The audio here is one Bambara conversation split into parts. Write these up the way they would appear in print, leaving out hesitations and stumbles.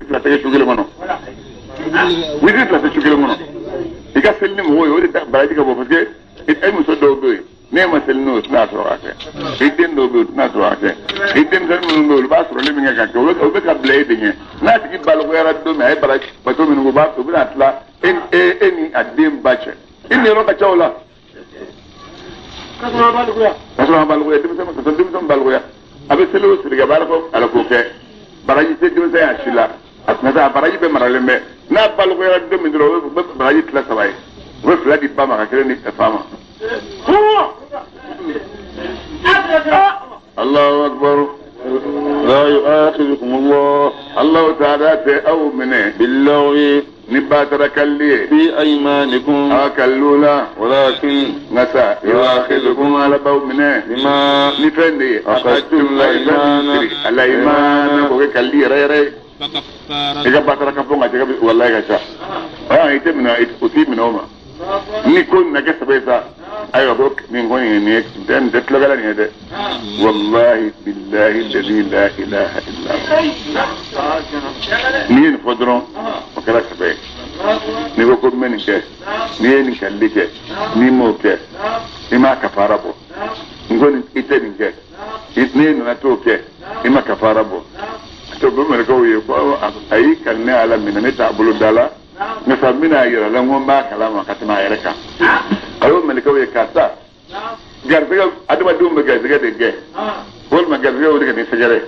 Fila tɛ kɛ su kelen kɔnɔ, witiri fila tɛ su kelen kɔnɔ. I ka seli ni mɔgɔw ye, o de baraji ka bon, parce que e muso dɔw bɛ yen, n'e ma seli n'o ye, o tɛna sɔrɔ ka kɛ. I den dɔw bɛ yen, o tɛna sɔrɔ ka kɛ. I denmisɛnnin minnu bɛ yen, olu b'a sɔrɔli min kɛ ka kɛ, o bɛ ka bila e de ɲɛ. N'a tigi balikuyara don min, a ye baraji bato minnu kɛ, o bɛna tila e ni a den ba cɛ. I niyɔrɔ ka ca o la. Ka sɔrɔ a balikuya, denmisɛnnin, ka sɔrɔ denmisɛnnin balikuya, a bɛ seli o seli kɛ, a bɛ ala ko ala ko kɛ, baraji tɛ denmisɛn y'a si la. A tɛna se, a baraji bɛɛ maralen bɛ. N'a balikuyara don min dɔrɔn, o bɛ baraji tila saba ye. U bɛ fila di ba ma, ka kelen di fa ma. Allahu akbar. La yu'akhidhukum Allah. Allahu ta'ala tɛ aw minɛ billaghwi ni batara kalli ye fi aymanikum aw kalliw la, walakin nka sa yu'akhidhukum, ala b'aw minɛ bima ni fɛn de ye aqadtum al-aymana. Alayimana k'o kɛ kalli yɛrɛ yɛrɛ ye. I ka batara ka fɔ ka cɛ walayi ka ca. Ɔn, i tɛ minɛ, o t'i minɛ o ma. Ni ko nana kɛ saba ye sa, ayiwa, ko nin ko in, nin ye nin tɛ tulonkɛ la nin ye dɛ. Walahi bilahi ladi la ilaha illa, n'i ye nin fɔ dɔrɔn, o kɛra saba ye. N'i ko ko n bɛ nin kɛ, n'i ye nin kalili kɛ, n'i m'o kɛ, i m'a kafara bɔ. N ko nin, i tɛ nin kɛ, n'e nana t'o kɛ, i ma kafara bɔ. To bɛ mɛlɛkɛw ye ko a y'i kali ne Ala minɛ, ne t'a bolo da la, nka sa n bɛna a yira la, n ko n b'a kalama ka tɛmɛ a yɛrɛ kan. A y'o mɛlɛkɛw ye, karisa garisɛgɛ, adamadenw bɛ garisɛgɛ de gɛn, walima garisɛgɛ wuli ka n'i sɛgɛrɛ.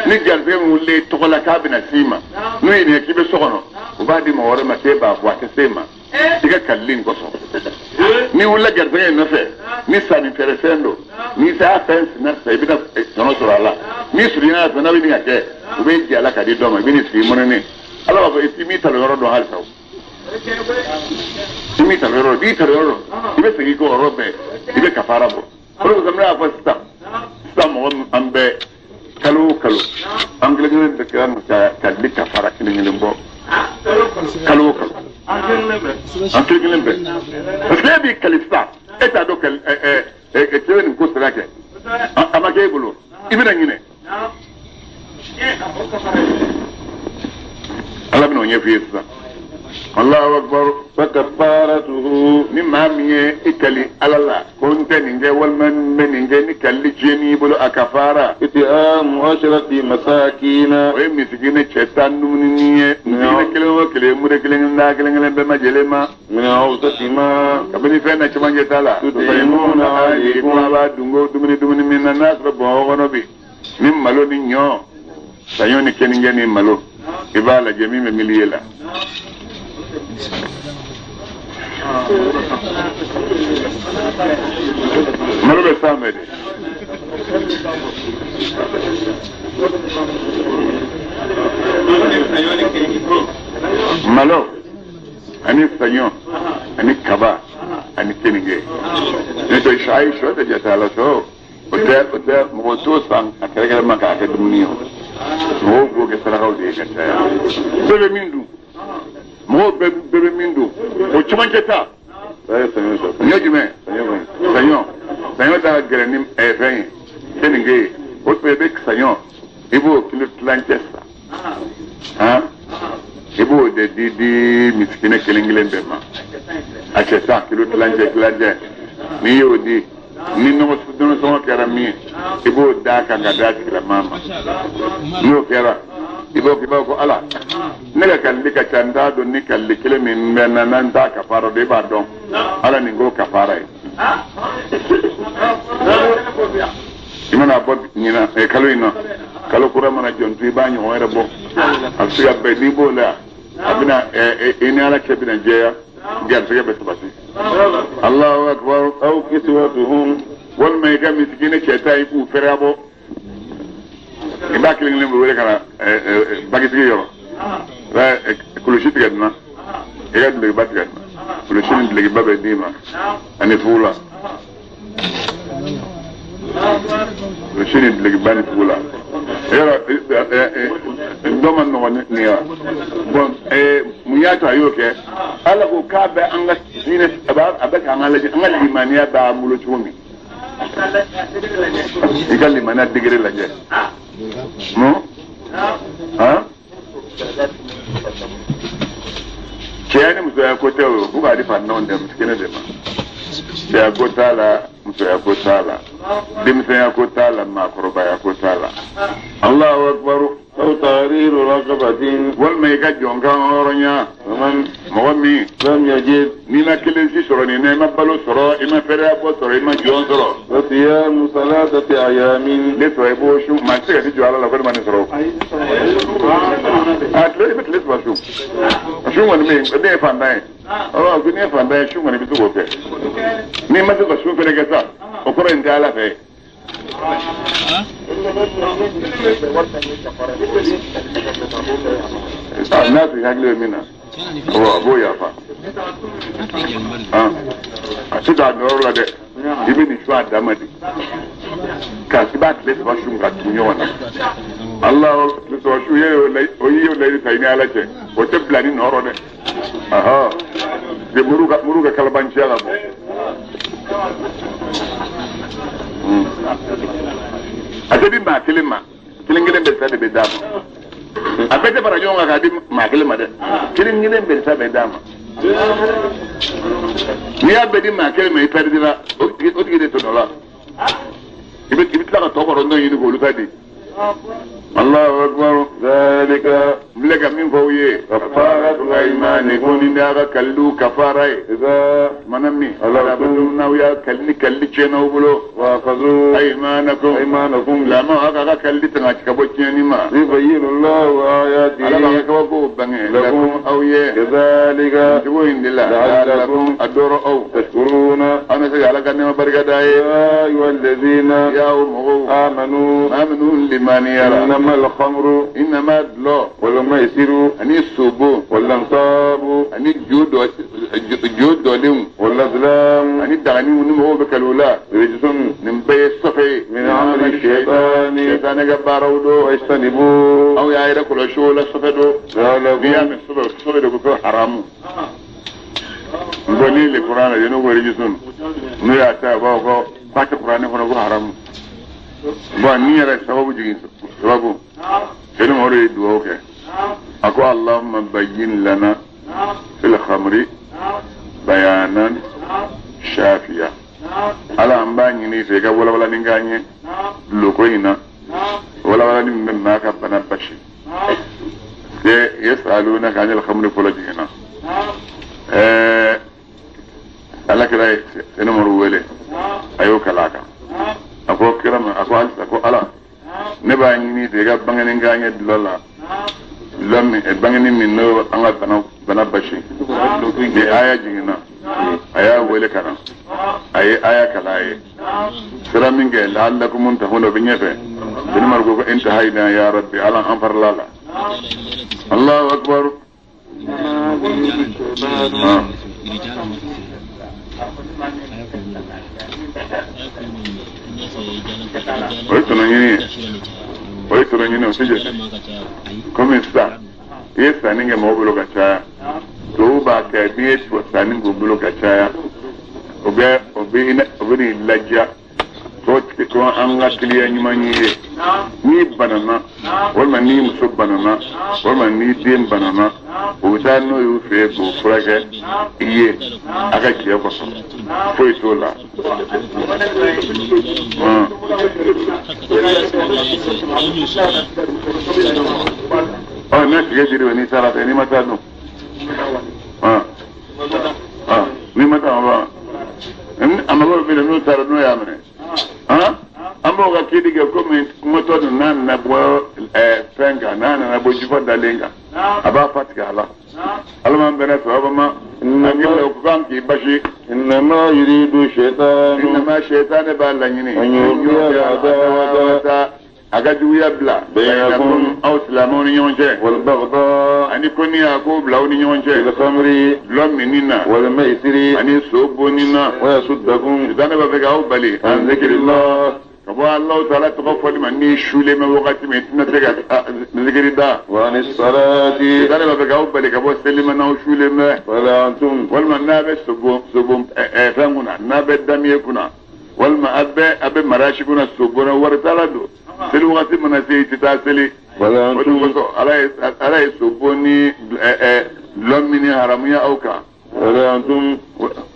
Ni garisɛgɛ min wulilen i tɔgɔ la k'a bɛna s'i ma, n'o ye nin ye k'i bɛ so kɔnɔ, u b'a di mɔgɔ wɛrɛ ma k'e b'a fɔ, a tɛ s'e ma i ka kalili in kosɔn. N'i wulila garisɛgɛ in nɔfɛ, ni sanni feere fɛn don, n'i sera fɛn sinna sisan, i bɛna tɔnɔ sɔrɔ a la. N'i surunyana fɛn n'a bɛ nin ka kɛ, u bɛ jɛ a la ka di dɔ ma, i bɛ n'i sigi mɔnɛnen. Ala b'a fɔ i t'i m'i talo yɔrɔ dɔn halisa, o i m'i talo yɔrɔ dɔn, i talo yɔrɔ dɔn, i bɛ segin k'o yɔrɔ bɛɛ, i bɛ kafara bɔ. O de kosɔn n bɛna fɔ sisan sisan, mɔgɔ min an bɛɛ kalo o kalo, an kelen kelen bɛ kɛ ka kalili kafara kelen kelen bɔ kalo o kalo, an kelen kelen bɛɛ, parce que e b'i kali sisan, e t'a dɔn kali ɛ ɛ ɛ cɛ bɛ nin ko sira kɛ, a ma kɛ e bolo, i bɛna ɲinɛ. Ala bɛna o ɲɛf'i ye sisan. Allahu akbar. Fa kafaratuhu Ni maa min ye i kali Ala la ko n tɛ nin kɛ walima n bɛ nin kɛ, ni kalili tiɲɛn'i bolo, a kafara it'amu asharati masakina o ye misikini cɛ 10 dumuni ye. Misikini kelen o kelen, mure kelen kelen da kelen kelen bɛɛ ma jɛlen ma. Min awsati ma Kabini fɛn na cɛmancɛ ta la, tut'imuna ahlikum ko a b'a dungo dumuni dumuni min na, n'a sɔrɔ Bamakɔ kɔnɔ bi, ni malo ni ɲɔ, saɲɔ ni keninge ni malo, i b'a lajɛ min bɛ miliye la. Malo bɛ sanfɛ de. Malo ani saɲɔ ani kaba ani keninge, ne tɛ sɔ, ayi, sɔ tɛ jate a la. Sɔ o tɛ, o tɛ, mɔgɔ t'o san a kɛrɛkɛrɛ ma k'a kɛ dumuni ye. O mɔgɔw b'o kɛ sarakaw de ye ka caya. Bɛɛ bɛ min dun, mɔgɔw bɛɛ bɛ min dun, o cɛmancɛ ta. A ye saɲɔ sɔrɔ. Ɲɔ jumɛn? Saɲɔ kɔni. Saɲɔ, saɲɔ da ka gɛlɛn ni fɛn ye, keninge ye. O tuma i bɛ saɲɔ, i b'o kilo tilancɛ san, han, i b'o de di di misikinɛ kelen kelen bɛɛ ma, a cɛ 10, kilo tilancɛ tilancɛ. N'i y'o di, ni nɔgɔ sɔngɔ kɛra min ye, i b'o d'a kan ka d'a tigilamaa ma. N'o kɛra, i b'o i b'a fɔ Ala, ne ka kalili ka ca, n t'a dɔn ni kalili kelen min bɛ n na, n'an t'a kafara dɔn, i b'a dɔn. Ala, nin k'o kafara ye. I mana bɔ ɲinan kalo in na, kalo kura mana jɔ ntu, i b'a ɲɔgɔn wɛrɛ bɔ. A bɛ se ka bɛn n'i b'o la, a bɛna i ni Ala cɛ bɛna jɛya, garisɛgɛ bɛ sabati. Allahu akbar. Aw kiswatuhum Walima i ka misikini cɛ ta, i k'u fɛrɛ bɔ, i b'a kelen kelen bɛ wele ka na bagisigi yɔrɔ, kulusi tigɛ nin na, i ka dulokiba tigɛ nin na, kulusi ni dulokiba bɛ d'i ma ani fugula, kulusi ni dulokiba ni fugula. Yɔrɔ dɔ ma nɔgɔn nin ye wa? Bɔn, mun y'a to a y'o kɛ? Ala ko k'a bɛ an ka diinɛ, a bɛ k'an ka lajɛ, an ka limaniya b'an bolo cogo min. I ka limaniya degré lajɛ. Mun han? Cɛya ni musoya ko tɛ o, fo k'a di fantanw tɛ misikɛnɛ de ma. Cɛya ko t'a la, musoya ko t'a la, denmisɛnya ko t'a la, maakɔrɔbaya ko t'a la. Allahu akbar. Aw tahriru raqabatin. Walima i ka jɔnkan hɔrɔnya. Mɔgɔ min. Lam yajid. N'i ma kelen si sɔrɔ nin na, i ma balo sɔrɔ, i ma fɛrɛya bɔ sɔrɔ, i ma jɔn sɔrɔ. Wa siyamu salasati ayamin. Ne sɔrɔ i b'o sun, maa tɛ se ka t'i jɔ Ala la ko ne ma nin sɔrɔ o. A tile i bɛ tile saba sun. Sun kɔni bɛ yen, ne ye fantan ye. Ɔ ko n'i ye fantan ye, sun kɔni i bɛ se k'o kɛ. N'i ma se ka sun fɛnɛ kɛ sa, o kɔrɔ ye n tɛ Ala fɛ. N'a tigi hakili bɛ min na, a b'o yafa. A tɛ k'a nɔrɔ la dɛ, i bɛ nin sun a dan ma de. K'a i b'a tile saba sun ka tugu ɲɔgɔn na. Ala tile saba sun o y'o layidu ta i ni Ala cɛ, o tɛ bila ni nɔrɔ dɛ. De muru ka kalabanciya la bɔ. A tɛ di maa kelen ma, kelen kelen bɛ sa de bɛ d'a ma. A bɛɛ tɛ fara ɲɔgɔn kan k'a di maa kelen ma dɛ, kelen kelen bɛ sa bɛ d'a ma. N'i y'a bɛɛ di maa kelen ma, i pɛridila, o tigi de tɔnɔ la. I bɛ tila ka tɔ kɔrɔntɔ ɲini k'olu ta di. Allahu akbar. Zalika. N filɛ ka min fɔ aw ye. Kafaratu aymanikum, ni y'a ka kalilu kafara ye. Mana min. Alabatum, n'aw y'a kali ni kalili tiɲɛna aw bolo. Wa akhadhu aymanakum. Aymanakum. Lamɔ aw k'a ka kalili tanga ka bɔ tiɲɛni ma. Yubayyinu Allahu ayatihi. Ala b'a ka kabakow bange. Lakum aw ye. Kazalika. Cogo in de la. La'allakum a dɔrɔ aw. Tashkuruna. An bɛ se ka Ala ka nɛɛma barika da ye. Ya ayyuhallazina. Ya aw mɔgɔw. Amanu. Amanu limaniyara. إنما الخمر إنما دلو والميسر أني سوبو والأنصاب أني جود دولين والأزلام أني دغني ونمو بكالولا رجس نمبي الصفي من عمل الشيطان الشيطان جبارودو واجتنبوه أو يا كل شو لا صفدو لعلكم الصفدو كو حرام ngoni le Qur'an yeno ko rijisun no ya ta ba ko ba ta Qur'an ko ko haram bon ni yɛrɛ sababu jigin sababu sani mɔgɔ ye dugawu kɛ a ko Allahumma bayyin lana fil khamri bayanan shafiya. Ala an b'a ɲini i fɛ i ka walawalani k'an ye loko in na, walawalani min bɛ maa ka bana basi. Se yasalunaka anil khamri fɔlɔ jiginna. Ala kira ye sani mɔgɔ wele a y'o kalan a kan. A ko kira ma, a ko halisa ko Ala ne b'a ɲini i fɛ i ka bangeni k'an ye dulɔ la, dulɔ min bangeni min n'o an ka bana basi. Ni aya jiginna, a y'a wele ka na, a ye aya kalan a ye. Sira min kɛ la'allakum muntahun o bɛ ɲɛfɛ. Sani Umaru ko intahayna ya Rabbi, Ala an farila la. Allahu akbar. O ye tɔnɔ ɲini ye, o ye tɔnɔ ɲini o tɛ jate. Komi sisan i ye sanni kɛ mɔgɔw bolo ka caya, tubabu b'a kɛ n'i ye sanni k'u bolo ka caya, o bɛ n'i ladiya ko an ka kiliyan ɲuman y'i ye. N'i banana walima n'i muso banana walima n'i den banana, o bɛ taa n'o y'u fɛ yen k'o furakɛ i ye a ka jɛ kosɔn, foyi t'o la. Ɔ n'a tigɛ jiri n'i taara fɛ n'i ma taa dun, n'i ma taa wa a mago bɛ min na n'o taara n'o y'a minɛ. An b'o ka kiiri kɛ komi moto ninnu n'a nana bɔ fɛn kan, n'a nana bɔ jufa dalen kan, a b'a fa tigɛ a la. Ala m'an bɛnna sababa ma, an k'i kan k'i basi. Innama yuridu shaytanu. Innama shaytanu b'a laɲini. An yuqi'a al-adawata. A ka juguya bila. Baynakum. Aw silamɛw ni ɲɔgɔn cɛ. Wal baghdha. Ani ko ni a k'o bila aw ni ɲɔgɔn cɛ. Fil khamri. Dulɔ minni na. Wal maisiri. Ani so bonni na. Wa yasuddakum. Sitanɛ b'a fɛ k'aw bali. An zikrillah. Ka bɔ Alahu taala tɔgɔ fɔli ma n'i sulen bɛ wagati min i tɛna se ka zikiri da. Wa anis salati. Sitanɛ b'a fɛ k'aw bali ka bɔ seli ma n'aw sulen bɛ. Wala antum. Walima n'a bɛ sobon fɛn kunna, n'a bɛ damiye kunna, walima a bɛ marasi kunna sobon na wari t'a la don. Seli wagati mana se i tɛ taa seli. O dun kosɔn Ala ye sobon ni dulɔ min haramuya aw kan. فهل أنتم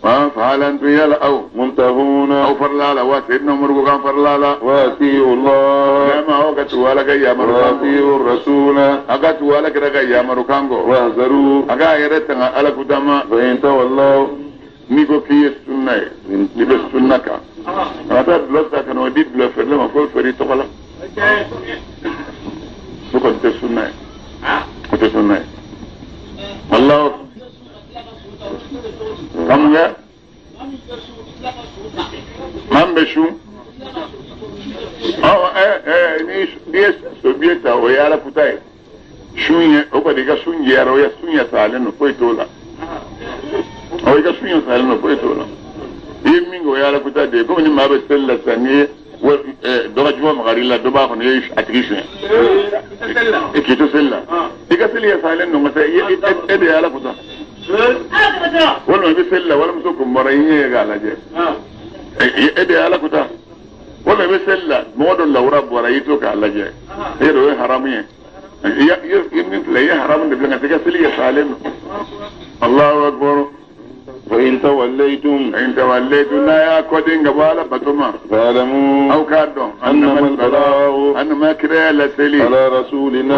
فهل أنتم يلا أو منتهون أو فرلا وسيدنا عمر كان فرلا وأطيعوا الله ما هو كتوالك يا مركانكو وأطيعوا الرسول أكتوالك رك يا مركانكو واحذروا أكا يرتنا على قدما فإن تولوا نيكو كي السنة نيكو السنة كا هذا بلوتا كانوا دي بلو فرلا ما فول فري تقلا سكنت السنة كنت السنة الله كم يا من بشو أو إيه نيس سوبيتا ويا كتاي شو أو بديك شو يا رويا شو يا سالين فويتولا أو يا شو يا سالين فويتولا يمين ويا كتاي ده كم ما بسلا سنة ودرجة مغاريلا دبا خن يش أتريشة كيتو سلا إيكا يا سالين نمسا إيه إيه يا كتاي ولا بيسلا ولا مسوكم مرينيه قال أجي إيه على كتا ولا بيسلا مود اللوراب ورأيتك على جي هي روي حرامية يا يمين لا حرام نبلغ تكسلي سالم الله أكبر فإن توليتم إن توليتم لا يا كودين قبالة بتوما فاعلموا أو كادو أنما البلاغ أنما كرا لسلي على رسولنا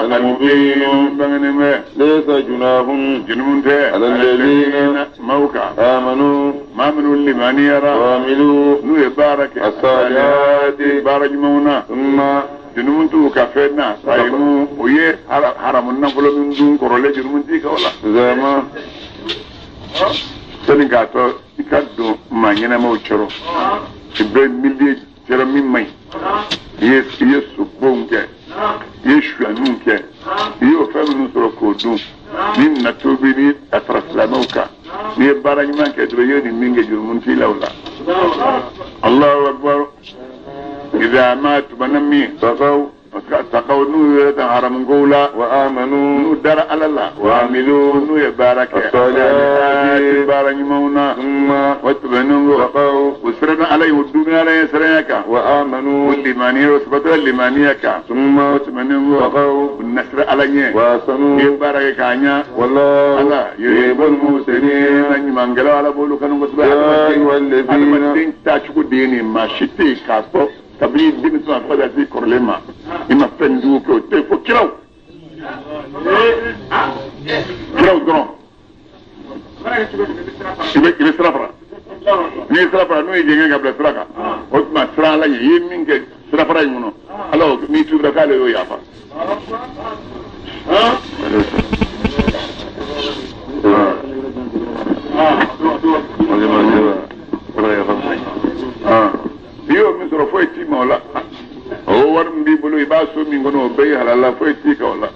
المبين ليس جناح على الذين موقع آمنوا ما منوا لمن يرى وعملوا نبارك الصالحات بارك مونا ثم junumuntu ka fɛn na sayimu o ye haramu nafolo min dun kɔrɔlen junumu t'i kan o la. Zama. Sani k'a tɔ i ka don maa ɲɛnamaw cɔrɔ i bɛ miliye cɔrɔ min man ɲi i ye sobonw kɛ i ye suyaniw kɛ i y'o fɛn minnu sɔrɔ k'o dun ni nana tobi ni a fara silamɛw kan n'i ye baara ɲuman kɛ dɔrɔn i ye nin min kɛ jurumu t'i la o la. Allahu akbar. إذا ما تبنمي تقوا نو حرام قولا وآمنوا نو دار على الله وعملوا نو يبارك الصالحات بارك مونا ثم وتبنوا تقوا وسرنا عليه والدنيا عليه سرناك وآمنوا والليمانية وثبتوا الليمانية ثم وتبنوا تقوا والنسر عليه وآسنوا يبارك كانيا والله الله يحب المحسنين من قالوا على بولو كانوا يا أيها الذين تاشكو ديني ما شتي كاسو kabini denmisɛn ma fo ka taa se kɔrɔlen ma i ma fɛn jugu kɛ o tɛ fo kiraw kiraw dɔrɔn i bɛ sira fara n'i ye sira fara n'o ye jɛngɛ ka bila sira kan o tuma sira ala ɲɛ i ye min kɛ sira fara in kɔnɔ ala n'i tubira k'ale y'o yafa. N'i y'o min sɔrɔ foyi t'i ma o la o wari min b'i bolo i b'a so min kɔnɔ o bɛɛ ye halala foyi t'i kan o la.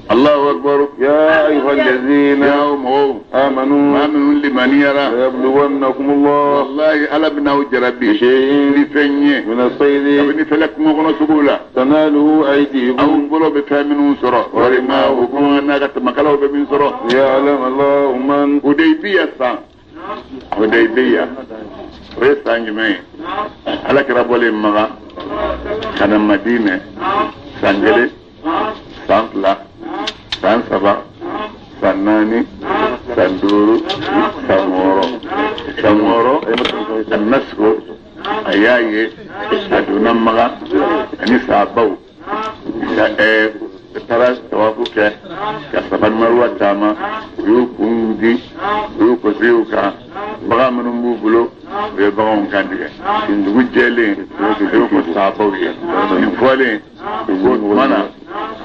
Allahu akbar. Ya ayyuha allazina ya mɔgɔw amanu maa minnu limaniyara layabluwannakum Allah wallahi ala bɛna aw jarabi bishay'in ni fɛn ye min as-saydi kabini fɛlɛ kungo kɔnɔ suguw la tanaluhu aydikum aw bolo bɛ fɛn minnu sɔrɔ walima o kɔnɔ n'a ka tamakalaw bɛ min sɔrɔ. Liya'lama Allahu man Hudaybiya san Hudaybiya o ye san jumɛn ye ala kɛra bɔlen Makan ka na Madinɛ san 1 san 2 san 3 san 4 san 5 san 6 san 6 a nasigo a y'a ye a donna Makan ani sahabaw taara tawafu kɛ ka Safa ni Maruwa taama u y'u kun di u y'u kɔsigiw kan bagan minnu b'u bolo u ye baganw kantigɛ dugu jɛlen u y'o fɔ sahabaw ye nin fɔlen u ko tuma na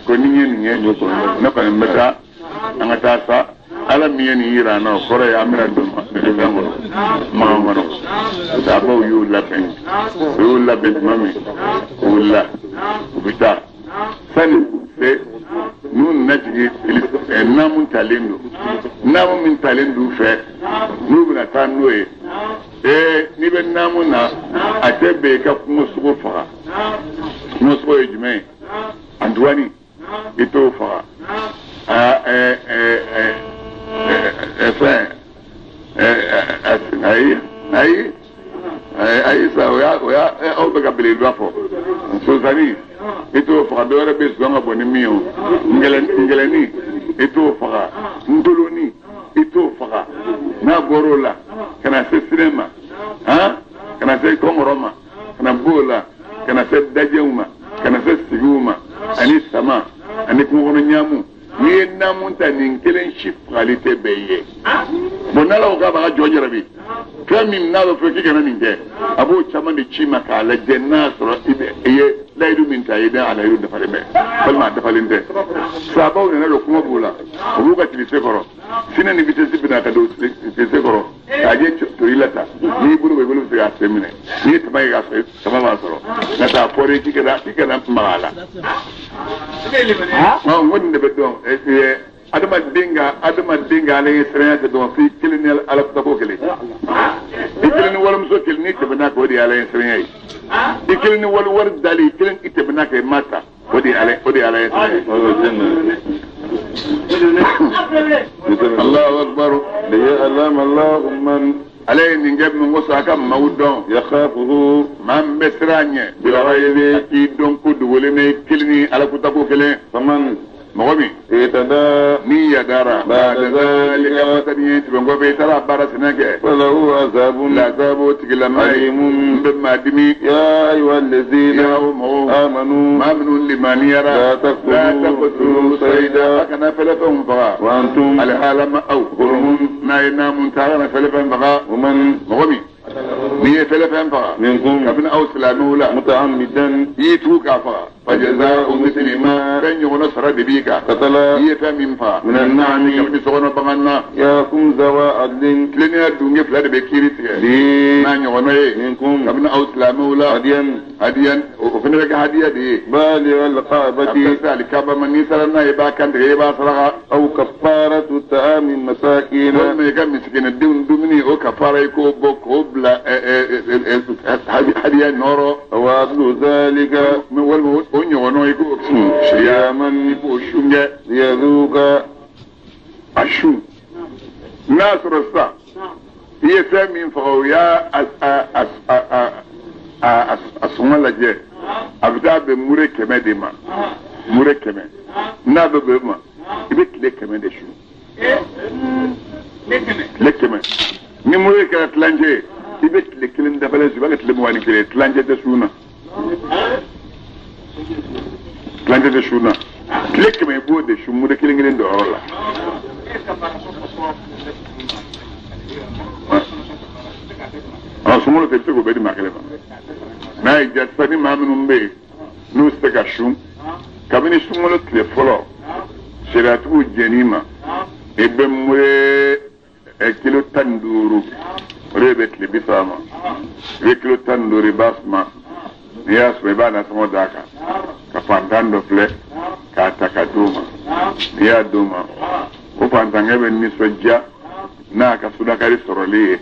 ko ni n ye nin ye ne kɔni bɛ taa an ka taa sa ala min ye nin yira an na o kɔrɔ ye an bɛna don fɛn kɔnɔ makan kɔnɔ sahabaw y'u labɛn u y'u labɛn tuma min u wulila u bɛ taa sani se n'u nana jigin naamu talen don naamu min talen don u fɛ n'u bɛna taa n'o ye n'i bɛ naamu na a tɛ bɛn i ka kungosogo faga kungosogo ye jumɛn ye a duwani i t'o faga fɛn ayi ayi ayi sa o y'a aw bɛ ka belebeleba fɔ sonsanni I t'o faga dɔwɛrɛ bɛ zɔn ka bɔ ni min ye o ngɛlɛnni i t'o faga ntoloni i t'o faga n'a bɔr'o la ka na se sinɛ ma han ka na se kɔngɔrɔ ma ka na b'o la ka na se dajɛw ma ka na se sigiw ma ani sama ani kungokɔnɔ ɲaamu n'i ye naamu ta nin kelen si fagali tɛ bɛn i ye bon n'ala ko k'a b'a ka jɔn jarabi fɛn min n'a bɛ fɔ k'i kana nin kɛ a b'o caman de ci ma k'a lajɛ n'a y'a sɔrɔ i ye layidu min ta i bɛ a layidu dafalen bɛ walima a dafalen tɛ sabaw nana don kuma b'u la u b'u ka tilise kɔrɔ sinɛ ni vitesse bɛna ka don tilise kɔrɔ k'a jɛ tori la ta n'i bolo bɔ i bolo bɛ se k'a sen minɛ n'i ye tama ye k'a sɔrɔ tama b'a sɔrɔ nka k'a fɔra k'i kana maga a la. N ko nin de bɛ dɔn adamaden ka ala ye siranya tɛ dɔn f'i kelen ni ala ko kelen i kelen ni walimuso kelen n'i tɛmɛna k'o de ye ala ye siranya ye i kelen ni wali wari dali i kelen i tɛmɛna k'e ma ta o de ye ala ye siranya ye. Allahu akbar. Liya'lama Allahu man ala ye nin kɛ min kosɔn a ka maaw dɔn yakhafuhu maa min bɛ siran ɲɛ bilghaybi k'i dɔn ko dogolen bɛ kelen ni ala kutako kelen faman mɔgɔ min ihtada ni yadara ba'da zalika fasani ye tɛmɛ kɔfɛ i taara baara sɛnɛ kɛ falahu azabun lazabu tigilama ye alimun n bɛ maa dimi ya ayyuha allazina ya o mɔgɔw amanu maa minnu limaniyara la taqtulu sayda a kana fɛlɛfɛnw faga wa antum alihalama aw hurumun n'a ye naamu ta a kana fɛlɛfɛn faga wa man mɔgɔ min n'i ye fɛlɛfɛn faga minkum kabini aw silamɛw la muta'ammidan i y'i tugu k'a faga fajaza'u mithli ma fɛn ɲɔgɔnna sara de b'i kan qatala i ye fɛn min faga minan na'ami kabini sokɔnɔ bagan na yakum zawa adlin tilennenya dunge fila de bɛ kiiri tigɛ bi n'a ɲɔgɔnna ye minkum kabini aw silamɛw la hadiyan hadiyan o fana bɛ kɛ hadiya de ye baligha a al-ka'bati bɛ se alikaba ma n'i sara n'a ye i b'a kan tigɛ i b'a saraka aw kaffaratu ta'ami masakin walima i ka misikinɛdenw dumuni o kafara i k'o bɔ k'o bila hadiya nɔrɔ aw adlu dhalika walima o ɲɔgɔnna i k'o sun siyaman i b'o sun kɛ liyadhuqa a sun n'a sɔrɔ sisan i ye fɛn min faga o y'a a sɔngɔ lajɛ a bɛ taa bɛn mure 100 de ma mure 100 n'a bɛ bɛn o ma i bɛ tile 100 de sun tile 100 ni mure kɛra tilancɛ ye i bɛ tile kelen dafalen sun i b'a kɛ tile 21 tilancɛ tɛ sun na tilancɛ tɛ sun na tile 100 i b'o de sun mure kelen kelen dɔyɔrɔ la. Sunkalo tɛ i bɛ se k'o bɛɛ di maa kelen ma n'a ye diya sisan ni maa minnu bɛ yen n'u tɛ se ka sun kabini sunkalo tile fɔlɔ sariyatigiw jɛn'i ma i bɛ mure kilo 15 o de bɛ tile 30 ma i bɛ kilo 15 i b'a suma n'i y'a suma i b'a nasɔngɔ d'a kan ka fantan dɔ filɛ k'a ta ka d'o ma n'i y'a d'o ma o fantankɛ bɛ nisɔndiya n'a ka sudakari sɔrɔli ye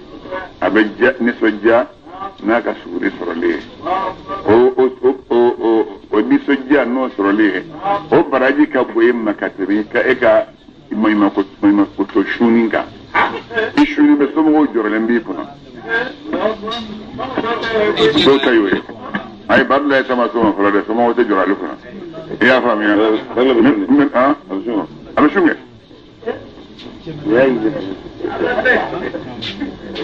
a bɛ nisɔndiya n'a ka suguri sɔrɔli ye o nisɔndiya n'o sɔrɔli ye o baraji ka bon e ma ka tɛmɛ e ka maɲumanko sunni kan i sunni bɛ somɔgɔw jɔrɔlen b'i kunna dɔw ta y'o ye ayi Badulayi ta ma s'o ma fɔlɔ dɛ somɔgɔw tɛ jɔrɔ ale kunna i y'a faamuya a bɛ sun kɛ.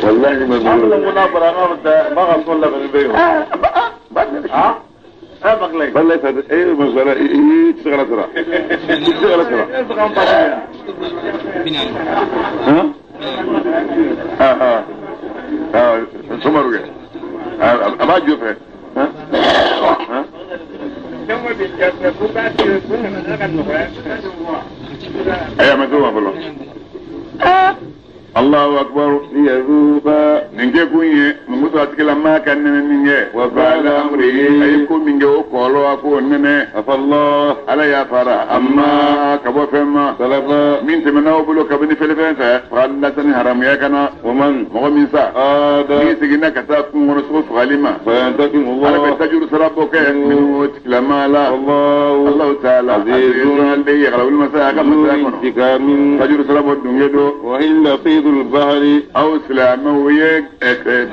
والله ما بقول ايه مثلا ايه تشتغل اسرع تشتغل اسرع ها ها ها سمر ابا جوف ها ها ايه ما سوى فلو Allahu akbar liyazuqa nin kɛ kun ye mun ko a tigila maa ka nɛnɛ nin kɛ wa ba'da amrihi a ye ko min kɛ o kɔlɔ a k'o nɛnɛ afallah ala y'a fara amma ka bɔ fɛn ma salafa min tɛmɛna aw bolo kabini fɛlɛfɛn fɛ fagali lasani haramuya kana wa man mɔgɔ min sa aada n'i seginna ka taa kungo kɔnɔ sogo fagali ma fayantakimu ala bɛ Allah tajuru sara bɔ kɛ minnu o tigilama la wallahu Allahu taala azizun azizun ale ye yagala wuli masa a ka masaya kɔnɔ intiqamin tajuru sara bɔ dunge don wa illa saydul bahri aw silamɛw ye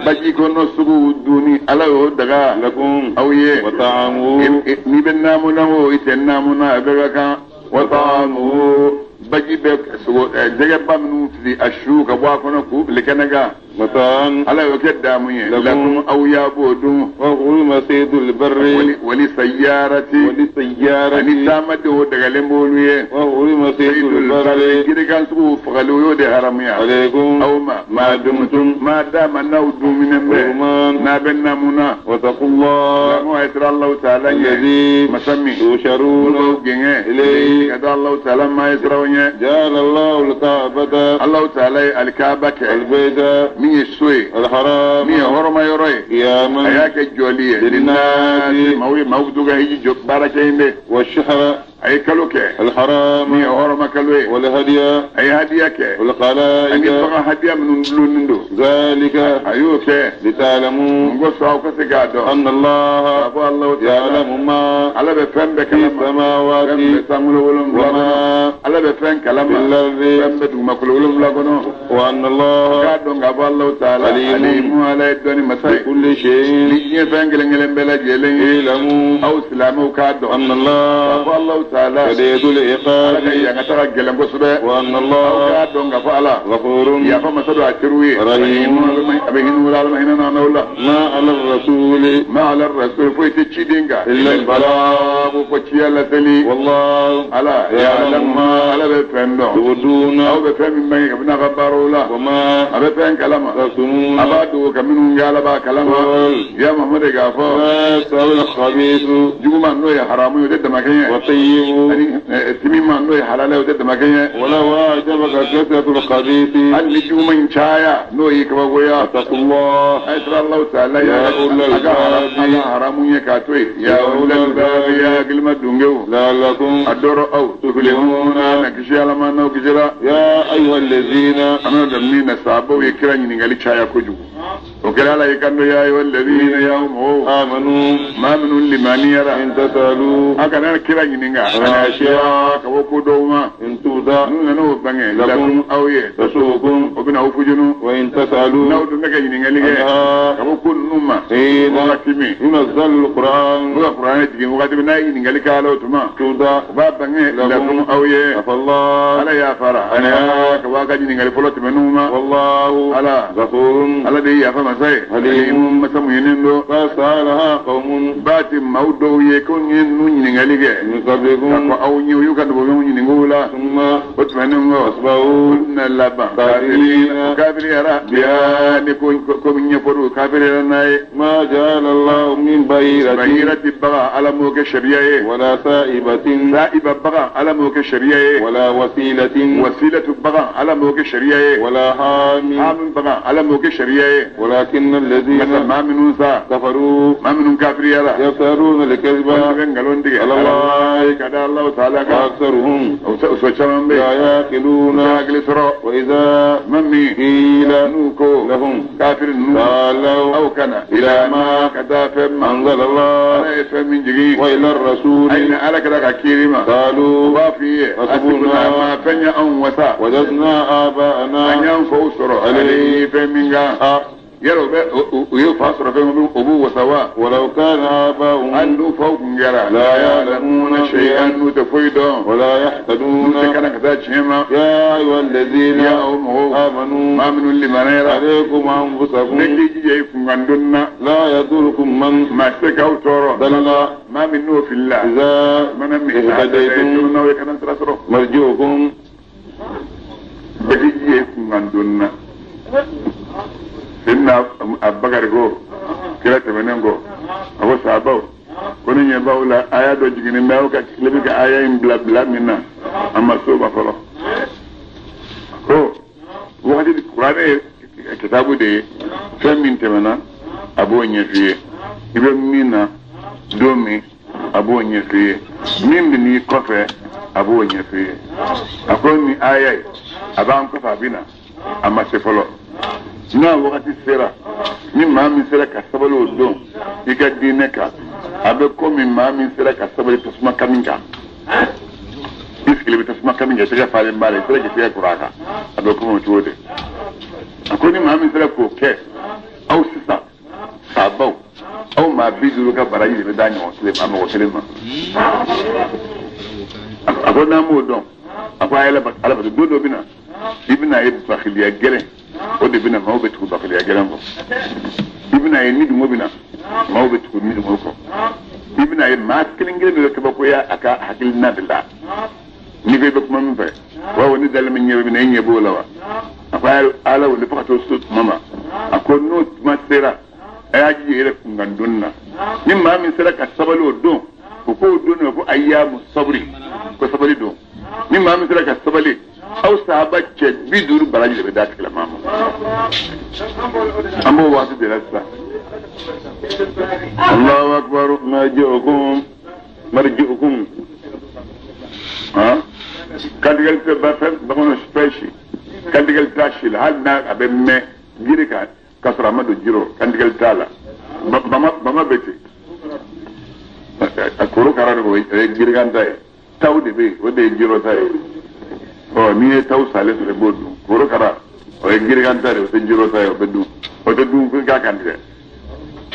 baji kɔnɔ suguw dunni ala y'o daga lakum aw ye wa ta'amuhu n'i bɛ naamu na o i tɛ naamu na a bɛɛ ka kan wa ta'amuhu baji bɛ sogo jɛgɛba minnu fili a su ka bɔ a kɔnɔ k'u fili kɛnɛ kan mata'an ala y'o kɛ daamu ye Lakum. lakum aw y'a b'o dun wa hurima saydul barri wali sayyarati wa lisayyarati ani taamadenw dagalen b'olu ye wa hurima saydul barri jirikan suguw fagali o y'o de haramuya alaykum aw ma ma dumtum ma dama n'aw duminen bɛ huruman n'a bɛ naamu na wa taqullah lamɔ a ye siran Alahu taala ɲɛ alladhi masa min tusharuna n'u gɛngɛ ilayhi ka da Alahu taala ma ye siraw ɲɛ ja'ala Allahu al-ka'bata Alahu taala ye alikaaba kɛ al-bayta min ye so ye al-haram min ye hɔrɔma yɔrɔ ye qiyaman a y'a kɛ jɔli ye Linnaasi. maaw ye maaw bɛ to ka hiji jɔ baara kɛ yen dɛ والشهر a ye kalo kɛ الحرام min ye hɔrɔma kalo ye والهدي a ye hadiya kɛ ani والقلائد bagan hadiya minnu dulonnen don ذلك a y'o kɛ لتعلموا n ko sɔn aw ka se k'a dɔn أن k'a الله fɔ Alahu taala يعلم ما ala bɛ fɛn bɛɛ في kalama fɛn السماوات bɛ sankolo wolonwula kɔnɔ وما ala bɛ fɛn في kalama الأرض fɛn bɛ dugumakolo wolonwula kɔnɔ وأن الله k'a dɔn k'a fɔ Alahu taala Alimun. alimu ala ye dɔnni masa ye بكل ni شيء diɲɛ fɛn kelen kelen bɛɛ lajɛlen ye اعلموا aw silamɛw k'a dɔn أن k'a الله fɔ Alahu taala شديد ala ka العقاب yangata ka gɛlɛn kosɛbɛ وأن aw الله k'a dɔn k'a fɔ ala غفور yafa masa don a teriw ye Rahimun. a bɛ hinɛ u la ala ma hinɛ n'aw la ما على الرسول ma ala rasul foyi tɛ ciden kan إلا البلاغ ko fɔ ciya laseli والله ala يعلم ما ala bɛ fɛn dɔn تبدون aw bɛ fɛn min bange kabini a ka baaraw la وما a bɛ fɛn kalama a تكتمون b'a dogo ka minnu kɛ ala b'a kalama قل ya Muhamadu k'a fɔ ما يستوي الخبيث juguman n'o ye haramu ye o tɛ damakɛɲɛ والطيب ani timiman n'o ye halala ye o tɛ damakɛɲɛ ولو أعجبك كثرة الخبيث hali ni juguman in caya n'o y'i kabakoya فاتقوا الله a ye siran Alahu taala ya Ya ulul a ka albabi. a ka haramu ye k'a to yen ya ulul albabi ya hakilima dungew لعلكم a dɔrɔ aw tuflihuna na kisi ala ma n'aw kisira يا أيها الذين an bɛna daminɛ na sabaw ye kira ɲininkali caya kojugu o kɛra ala ye kan dɔ ya ayyuhal ladhina ya mɔgɔw آمنوا maa minnu limaniyara إن تسألوا a kana kira ɲininka An ashiya. ka bɔ ko dɔw ma إن تبدأ n'u nana o bange Lakum. lakum aw ye تسؤكم o bɛna aw fujunu وإن تسألوا n'aw dun bɛ ka ɲininkali kɛ عنها ka bɔ ko ninnu ma حين wagati min ينزل القرآن u ka kuranɛ jigin wagati min n'a ye ɲininkali kɛ ala o tuma تبدأ u b'a bange Lakum. lakum aw ye عفى الله ala y'a fara Anha. ka bɔ a ka ɲininkali fɔlɔ tɛmɛnenw ma والله ala غفور ala de ye yafa masa ye Halimun. masa muɲunen don فسألها قوم ba ti maaw dɔw ye ko n ye ninnu ɲininkali kɛ من ka قبلكم fɔ aw ɲɛ u y'u ka nɔgɔnw ɲininka o la ثم o tɛmɛnen kɔ أصبحوا olu na laban Kafirina. kafiriyara biya ni ko ko min ɲɛfɔra o kafiriyara n'a ye ما جعل الله من بحيرة bahira ti bagan ala m'o kɛ sariya ye ولا سائبة sa'iba bagan ala m'o kɛ sariya ye ولا وسيلة wasilatu bagan ala m'o kɛ sariya ye ولا حام hamin bagan ala m'o kɛ sariya ye ولكن nka الذين maa minnu sa كفروا maa minnu kafiriyara يفترون olu الكذب bɛ nkalon tigɛ على الله ka da Alahu taala kan وأكثرهم o so caman bɛ لا yen يعقلون u tɛ hakili sɔrɔ وإذا ma min قيل n'u ko لهم kafiri ninnu تعالوا aw kana إلى ما ka taa fɛn ma أنزل الله ala ye fɛn min jigin وإلى a الرسول ye ala kɛra ka kiiri ma u قالوا b'a f'i ye Hasbuna. asibuna ma fɛn ye anw wasa وجدنا an آباءنا y'an faw sɔrɔ ale ye fɛn min kan آه. yala u bɛ u ye fa sɔrɔ fɛn min u b'u wasa wa ولو كان آباؤهم hali n'u faw kun kɛra La ya'lamuna shay'an n'u tɛ foyi dɔn ولا n'u tɛ يهتدون kana ka taa tiɲɛ ma يا أيها الذين ya aw mɔgɔw آمنوا maa minnu limaniyara عليكم ne أنفسكم k'i jija i kunkan donni na لا يضركم من maa tɛ se k'aw tɔɔrɔ ضل maa min n'o filila إذا mana min اهتديتم n'aw ye kana sira sɔrɔ مرجعكم bɛɛ k'i jija i kunkan donni na Sidina Abubakar ko kira tɛmɛnen kɔ a ko sahabaw ko ne ɲɛ b'aw la aya dɔ jiginnen bɛ aw ka tile bɛ ka aya in bila bila min na a ma s'o ma fɔlɔ ko wagati kuranɛ ye kitabu de ye fɛn min tɛmɛna a b'o ɲɛf'i ye i bɛ min na don min a b'o ɲɛf'i ye min bɛ n'i kɔfɛ a b'o ɲɛf'i ye a ko nin aya ye a b'an kɔfɛ a bɛ na a ma se fɔlɔ n'a wagati sera ni maa min sera ka sabali o don i ka diinɛ kan a bɛ komi maa min sera ka sabali tasuma kami kan i sigilen bɛ tasuma kami kan i tɛgɛ falen b'a la i sera k'i tɛgɛ kuru a kan a bɛ komi o cogo de a ko ni maa min sera k'o kɛ aw sisan Sahabaw aw maa 50 ka baraji de bɛ d'a ɲɔgɔn kelen ma mɔgɔ kelen ma. A ko n'an m'o dɔn a ko a ye ala bato don dɔ bɛ na i bɛna ye bakiliya gɛlɛn o de bɛna maaw bɛ tugu bakiliya gɛlɛn kɔ i bɛna ye ni dungo bɛ na maaw bɛ tugu ni dungo kɔ i bɛna ye maa kelen kelen bɛ kabakoya a ka hakilina de la n'i ko i bɛ kuma min fɛ wa ni dalen bɛ ɲɛ bɛ na i ɲɛ b'o la wa a ko ala wele fo ka t'o so tuma ma a ko n'o tuma sera a y'a jija yɛrɛ kunkan donni na ni maa min sera ka sabali o don o k'o don de ko ayyamu sabri ko sabali don ni maa min sera ka sabali aw sahaba cɛ 50 baraji de bɛ d'a tigilamaa ma an b'o waati de la sisan. Allahu akbar marji'ukum marji'ukum han kantigɛli tɛ ba fɛn bamananw fɛn si kantigɛli t'a si la hali n'a a bɛ mɛn jiri kan k'a sɔrɔ a ma don ji rɔ kantigɛli t'a la bama bɛ ten a korokara de o ye jirikan ta ye taw de bɛ yen o de ye jirɔ ta ye ɔ n'i ye taw salen sɔrɔ i b'o dun korokara o ye jirikan ta de o tɛ jirɔ ta ye o bɛ dun o tɛ dun fo k'a kantigɛ.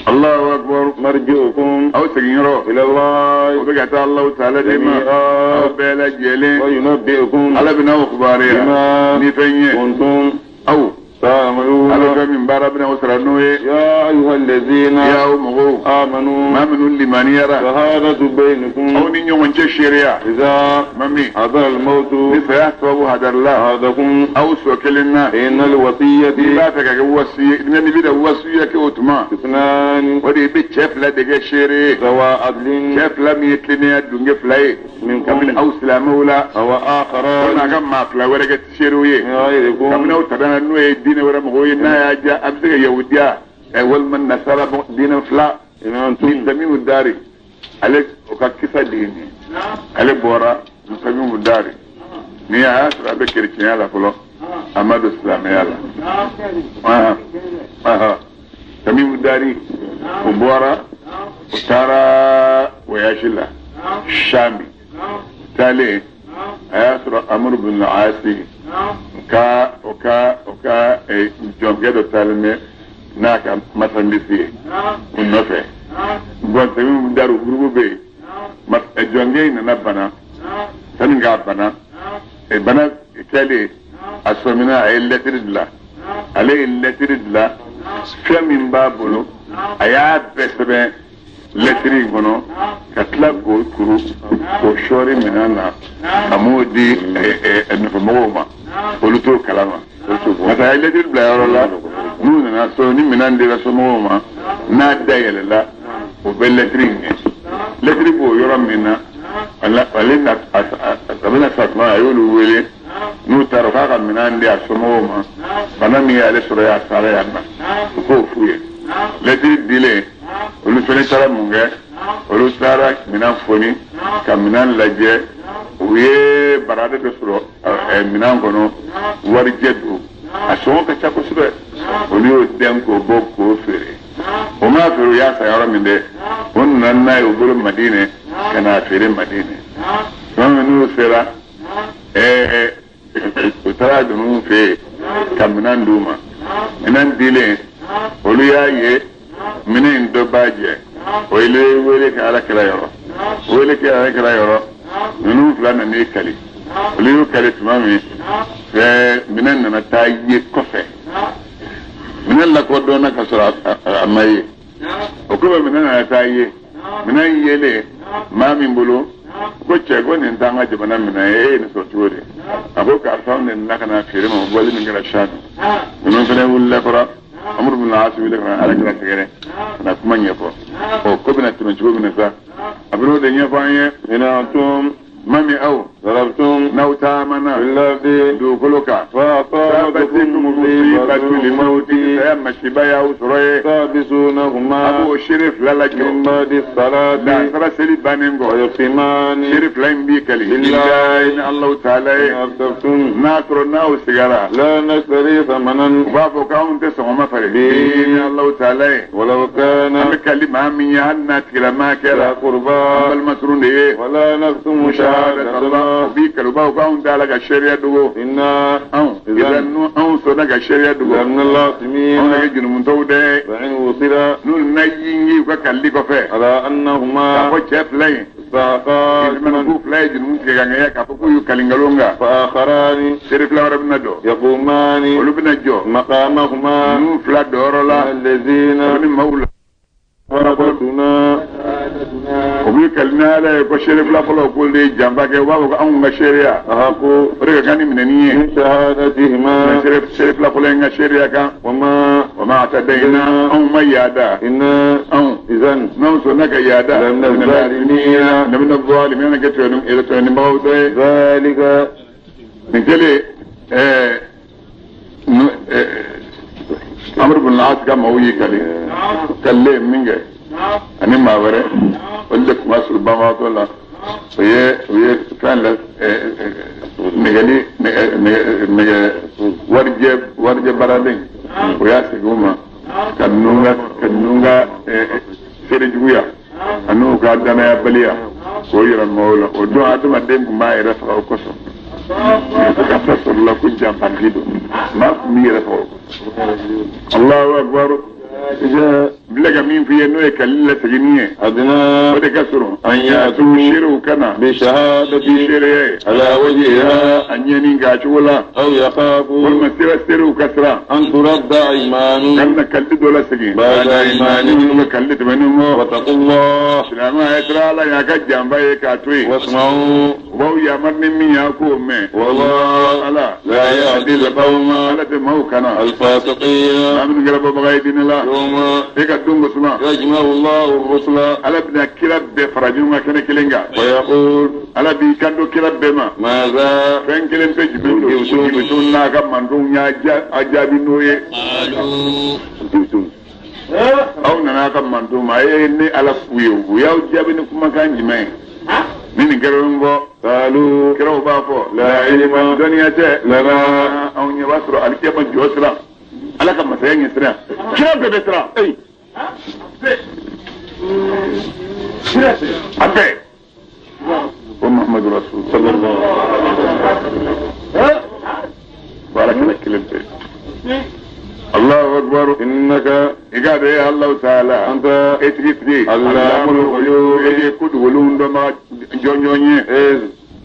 Allahu akbar marji'ukum aw seginyɔrɔ ila Allah o bɛ ka taa Allahu ta'ala de ma aw bɛɛ lajɛlen wa yunabbi'ukum Ala bɛna aw kibaruya ni fɛn ye kuntum aw ta'maluna Ala fɛn min baara bɛna aw sara n'o ye ya ayyuhallazina ya aw mɔgɔw amanu maa minnu limaniyara shahadatu bainakum aw ni ɲɔgɔn cɛ seereya idha mami hadara al-mawtu ni saya sababu hadarila ahadakum aw sɔ kelen na innal wasiyyati n'i b'a fɛ ka kɛ wasi ye n'i bɛna wasiya kɛ o tuma ithnani o de i bɛ cɛ fila de kɛ seere ye zawa adlin cɛ fila min ye tilennenya dunge fila ye kabini aw silamɛw la aw akharan o n'a ka maa fila wɛrɛ kɛ seerew ye kabini aw tabana n'o ye diinɛ wɛrɛ mɔgɔw ye n'a y'a diya a bɛ se ka yahudiya walima nasara diinɛ fila ni Tamimu Dari ale o ka kisa de ye nin ye ale bɔra Tamimu Dari ni a y'a sɔrɔ a bɛ kerecɛnya la fɔlɔ a ma don silamɛya la Tamimu Dari o bɔra o taara voyage la Shami taalen a y'a sɔrɔ Amru bin Asi ka o ka jɔnkɛ dɔ taalen bɛ n'a ka marchandise ye o nɔfɛ bon Tamimu Dari gurupu bɛ yen jɔnkɛ in nana bana sani k'a bana bana kɛlen a sɔmina a ye lɛtiri dilan ale ye lɛtiri dilan fɛn min b'a bolo a y'a bɛɛ sɛbɛn lɛtiri in kɔnɔ ka tila k'o kuru k'o sɔɔri minɛn na a m'o di nɔfɛmɔgɔw ma olu t'o kalama parce que a ye lɛtiri bila yɔrɔ la n'u nana so ni minɛn dira somɔgɔw ma n'a dayɛlɛla o bɛ lɛtiri in ɲɛ lɛtiri b'o yɔrɔ min na ale na a bɛna sa tuma a y'olu wele n'u taara k'a ka minɛn di a somɔgɔw ma bana min y'ale sɔrɔ yan a sara yan na u k'o f'u ye lɛtiri dilen olu fana taara mun kɛ olu taara minɛn foni ka minɛn lajɛ u ye barada dɔ sɔrɔ minɛn kɔnɔ warijɛ don a sɔngɔ ka ca kosɛbɛ olu y'o dɛn k'o bɔ k'o feere o m'a feere u y'a san yɔrɔ min dɛ o nana n'a ye u bolo Madinɛ ka n'a feere Madinɛ tuma min n'u sera u taara ninnu fɛ yen ka minɛn d'u ma minɛn dilen olu y'a ye minɛn in dɔ b'a jɛ o ye wele kɛ Ala kira yɔrɔ wele kɛ Ala kira yɔrɔ ninnu fila nan'i kali olu y'u kali tuma min fɛ minɛn nana taa ye kɔfɛ minɛn lakodɔnna ka sɔrɔ a ma ye o kɔfɛ minɛn nana taa ye minɛn yelen maa min bolo ko cɛ ko nin t'an ka jamana minɛn ye e ye nin sɔrɔ cogo di a ko karisa anw de nana ka na feere ma bɔli min kɛra Sami ninnu fana wulila kɔrɔ Amru bin Asi wuli ka na Ala kira sɛgɛrɛ ka na kuma ɲɛfɔ ɔ ko bɛna tɛmɛ cogo min na sa a bɛn'o de ɲɛfɔ an ye inantum mami aw darabtum n'aw taamana fil dugukolo kan fa asabatkum musibatul mawti saya masiba y'aw sɔrɔ ye tabisunahuma a b'o seere fila lajɔ min ba'di salati dansara seli bannen kɔ wa yuqsimani seere fila in b'i kali billahi ni Allahu ta'ala ye n'a sɔrɔ n'aw sigara la nashtari thamanan u b'a fɔ k'anw tɛ sɔngɔ ma falen ni Allahu ta'ala ye walaw kana an bɛ kali maa min ye hali n'a tigilamaa kɛra qurba an balima surun de ye wala naktumu shahadata Allah Bi kalubaw k'anw t'a la ka seereya dogo. Inna anw idan anw sɔnna ka seereya dogo. Lamina Anw na kɛ jurumutɔw dɛ. Wa in wusila N'u na yingi u ka kalili kɔfɛ. ala annahuma K'a fɔ cɛ fila in. saqa K'u fila ye jurumu tigɛ ka ŋɛɲɛ k'a fɔ k'u y'u kali nkalon kan. fa akharani Seere fila wɛrɛ bɛna jɔ. yaqumani Olu bɛna jɔ. maqamahuma Ninnu fila dɔyɔrɔ la. alladhina Kabini maaw la. faraqtuna O b'i kali n'Ala ye ko seere fila fɔlɔ k'olu de ye janfa kɛ u b'a fɔ ko anw ka seereya. ahaqu O de ka kan ni minɛni ye. min shahadatihima Seere fila fɔlɔ in ka seereya kan. wama O ma atadayna anw ma yaada. inna Anw izan n'anw sɔnna ka yaada. Lamina zalimina. Lamina zalimina kɛ tɔɲɔnibagaw dɔ ye. dhalika Nin kɛlen Amr ibn al-As ka maaw y'i kali. Kalilen min kɛ ani maa wɛrɛ olu de tun ka surun banbagatɔ la. O ye fɛn la nɛgɛli nɛgɛ warijɛ baaraden o y'a segin u ma ka ninnu ka seere juguya ani u ka danayabaliya k'o yira maaw la. O don adamaden tun b'a yɛrɛ faga o kosɔn. Ka taa sɔrɔ la ko janfanti don maa tun b'i yɛrɛ faga o kosɔn. Allahu akbar. ja N filɛ ka min f'i ye n'o ye kalili laseginni ye. adna O de ka surun. an ya'tu Seerew ka na. bi shahadati Seereya ye. ala wajhiha A ɲɛni k'a cogo la. aw yakhafu Walima seerew ka siran. an turadda aymanun Kan na kalili dɔ lasegin. Ba'da aymanihim. Minnu ka kalili tɛmɛnen kɔ. wattaqullah Silamɛ a ye siran Ala ɲɛ a ka janfa ye k'a to yen. wasma'u U b'aw yamaru ni min ye a k'o mɛn. wallahu Ala. la yahdi al-qawma Ala tɛ maaw kana. al-fasiqina Maa minnu kɛra bɔbaga ye diinɛ la. yawma E ka don ko suma. yajma'u Allahu ar-rusula Ala bɛna kira bɛɛ fara ɲɔgɔn kan kɛnɛ kelen kan. wa yaqul Ala b'i kanto kira bɛɛ ma. madha Fɛn kelen pe jumɛn don. Jibutu n'a ka mantonw y'a jaabi n'o ye. Aw nana a ka mantonw ma a ye ne Ala f'u ye u y'aw jaabi ni kumakan jumɛn ye. Ni nin kɛra min fɔ. qalu Kiraw b'a fɔ. la ilma Dɔnniya tɛ. lana Anw ɲɛ b'a sɔrɔ alikiyama jɔ siran. Ala ka masaya ɲɛ siran. Kira bɛɛ bɛ siran. A bɛɛ. Ko Muhammadu Rasul. sallallahu Ko Ala kana kelen pe. Allahu akbar. innaka I k'a dɔn e Alahu taala. anta E tigi tigi. Allamul ghuyub. E ye ko dogolenw dɔnbaga jɔnjɔn ye. iz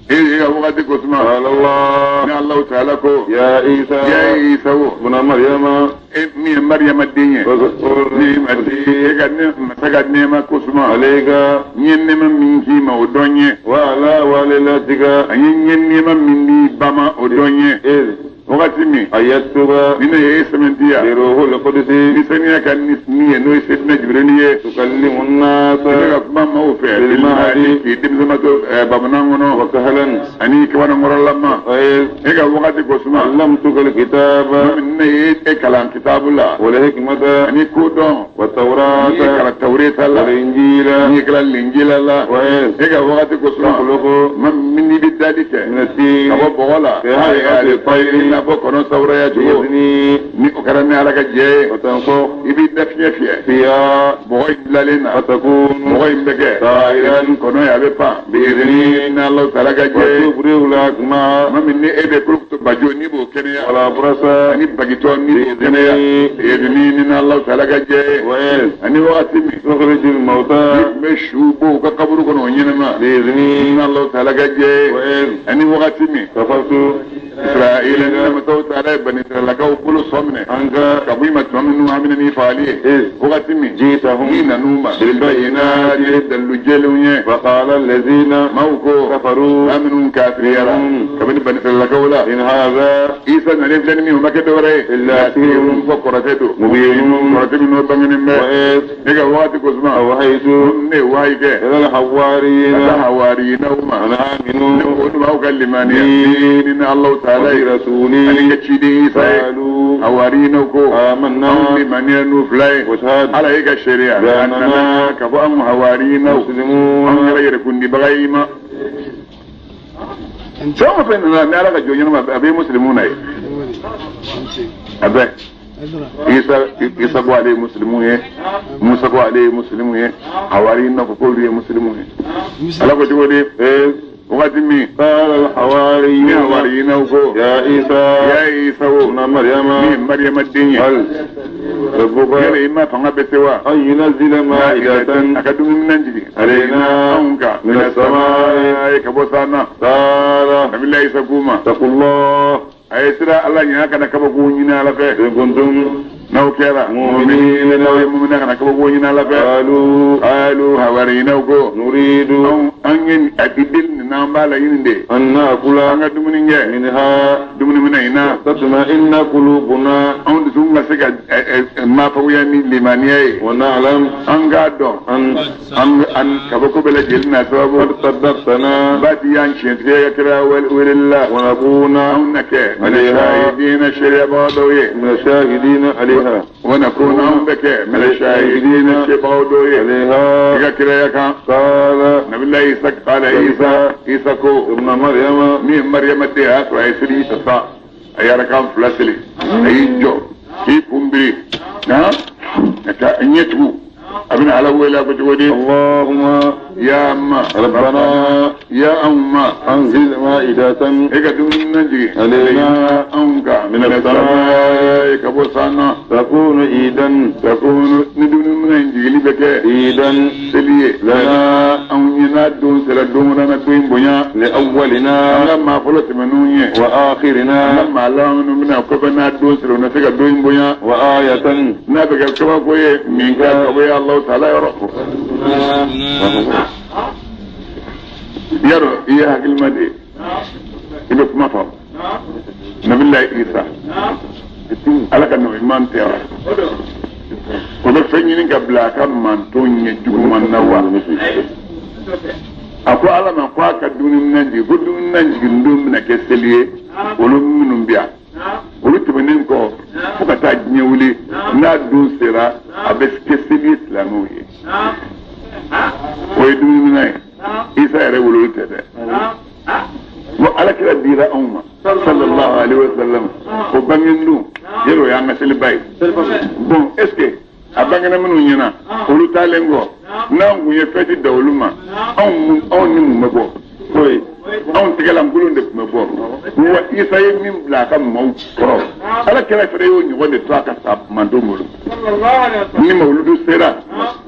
E ye ka wagati ko suma. qala Allah Ni Alahu taala ko. ya Isa Ya Isa wo. ibn Maryama E min ye Mariyama den ye. واذكر Ni mati e ka ne masa ka nɛɛma ko suma. عليك N ye nɛɛma min k'i ma o dɔn ye. وعلى والدتك Ani n ye nɛɛma min di ba ma o dɔn ye. إذ Wagati min. أيدتك Ni ne ye e sɛmɛntiya. بروح القدس Ni saniya ka ni ye n'o ye Seydina Jibirili ye. تكلم I الناس bɛ ka kuma maaw fɛ. Bilmahdi. K'i denmisɛnma to bamanan kɔnɔ. وكهلا Ani kabanankɔrɔlama. وإذ E ka wagati ko suma. علمتك الكتاب Min ne ye e kalan kitabu la. والحكمة Ani kodɔn. والتوراة Ni ye kalan Tawureta la. والإنجيل Ni ye kalan Linjila la. وإذ E ka wagati ko suma. تخلق Ma min n'i bɛ dali kɛ. من التين Ka bɔ bɔgɔ la. Ka hayati Ale i n'a fɔ kɔnɔ sawuraya cogo. بإذني Ni o kɛra ni Ala ka jɛ ye. وتنفخ I b'i da fiɲɛ fiyɛ. فيها Bɔgɔ in bilalen na. فتكون Bɔgɔ in bɛ kɛ. طائرا Kɔnɔ ye a bɛ pan. بإذني Ni Alahu taala ka jɛ ye. وتبرئ الأكمه Ma min ni e bɛ kolokoto bajo n'i b'o kɛnɛya. والأبرص Ani bagitɔ n'i b'o kɛnɛya. بإذني Ni Alahu taala ka jɛ ye. وإذ Ani wagati min. تخرج Ni الموتى tun bɛ su bɔ u ka kaburu kɔnɔ o ɲɛnama. بإذني Ni Alahu taala ka jɛ ye. وإذ Ani wagati min. كفرت Israila ni masaw taala ye bani Israilakaw bolo sɔ minɛ. عنك Ka bɔ i ma tuma minnu hamina ni fagali ye. إذ Wagati min. جئتهم N'i nan'u ma. بالبينات Ni dalilu jɛlenw ye. فقال الذين Maaw ko. كفروا Maa minnu kafiriyara. Kabini bani Israilakaw la. إن هذا Isa nalen filɛ ni min ye o ma kɛ dɔwɛrɛ ye. إلا سحر Fɔ kɔrɔtɛ don. مبين Kɔrɔtɛ min n'o bangenen bɛ. وإذ Ne ka wagati ko suma. أوحيت Ne ye wahayi kɛ. إلى Ka taa الحواريين hawariyinaw ma. أن Ne آمنوا ko olu b'aw ka limaniya. Ni Alahu taala ye. وبرسولي Ani ka ciden Isa ye. قالوا Hawariyinaw ko. آمنا Anw limaniya n'u fila ye. واشهد Ala ye ka seereya. Bi An nana ka fɔ anw hawariyinaw. Anw مسلمون kɛra yɛrɛkundibaga y'i ma. Fɛn o fɛn nana ni Ala ka jɔn ɲɛnama a bɛ musilimu na ye. A bɛɛ. Isa ko ale ye musilimu ye. Musa ko ale ye musilimu ye. Hawari na ko k'olu ye musilimu ye. Ala ko cogo di? إذ Wagati min قال ni الحواريون hawariyinaw ko يا عيسى ya Isa o ابن مريم ni ye Mariyama den ye هل ربك yala i ma fanga bɛ se wa أن ينزل مائدة a ka dumuni minɛn jigin علينا anw kan من السماء ye ka bɔ san na قال nabila Isa k'u ma اتقوا الله a ye sira Ala ɲɛ a kana kabako ɲini Ala fɛ إن كنتم n'aw kɛra مؤمنين n'aw ye mumina kana kabako ɲini Ala fɛ قالوا alu hawariyinaw ko نريد anw an ye a i deli nin na an b'a laɲini de أن نأكل an ka dumuni kɛ منها dumuni minɛ in na تطمئن قلوبنا anw dusukun ka se ka maafaguya ni limaniya ye ونعلم an k'a dɔn أن an an kabako bɛɛ lajɛlen na sababu قد صدقتنا baati y'an tiɲɛtigiya ka kira weleli la ونكون anw na kɛ عليها shahidina seereyabaga dɔw ye من الشاهدين عليها wa nakuna anw bɛ kɛ mina shahidina seebagaw dɔw ye i عليها ka kiraya kan قال nabila Isa qala Isa Isa ko ابن مريم min ye Mariyama den a y'a sɔrɔ a ye seli ta sa a ye arakan fila seli a y'i jɔ k'i kun biri ka taa ɲɛ tugu a bɛna Ala wele a ko cogo di اللهم ya ma ربنا ya anw ma أنزل مائدة e ka dumuni na jigin علينا anw kan من السماء ka bɔ san na تكون عيدا takunu ni dumuni minɛ in jigili bɛ kɛ عيدا seli ye لنا anw ye n'a don sera don o na don in bonya an لأولنا ka maa fɔlɔ tɛmɛnenw ye an ka وآخرنا maa laban minnu bɛna kɔfɛ n'a don sera u na se ka don in bonya وآية n'a bɛ kɛ kabako ye min ka ka bɔ ye Alahu taala yɔrɔ yarɔ i ye hakilima de ye i bɛ kuma faamu nabila Isa Ala ka nabi ɲuman tɛ wa o bɛ fɛn ɲini ka bila a ka manton ɲɛ juguman na wa a ko Ala ma ko a ka dumuni minɛn jigin ko dumuni minɛn jigin don bɛna kɛ seli ye olu minnu bɛ yan olu tɛmɛnen kɔ fo ka taa diɲɛ wuli n'a don sera a bɛ kɛ seli ye silamɛw ye o ye dumuni minɛn ye Isa yɛrɛ wololi tɛ dɛ bon Ala kira dira anw ma sallallahu alaihi wa sallam o bangen don yɛrɛ o y'an ka seliba ye bon est ce que a bangena minnu ɲɛna olu taalen kɔ n'an kun ye fɛti da olu ma anw ni mun bɛ bɔ foyi anw tɛgɛlankolon de tun bɛ bɔ wa Isa ye min bila a ka maaw kɔrɔ Ala kira fɛnɛ y'o ɲɔgɔn de to a ka sa manton bolo ni mawuludu sera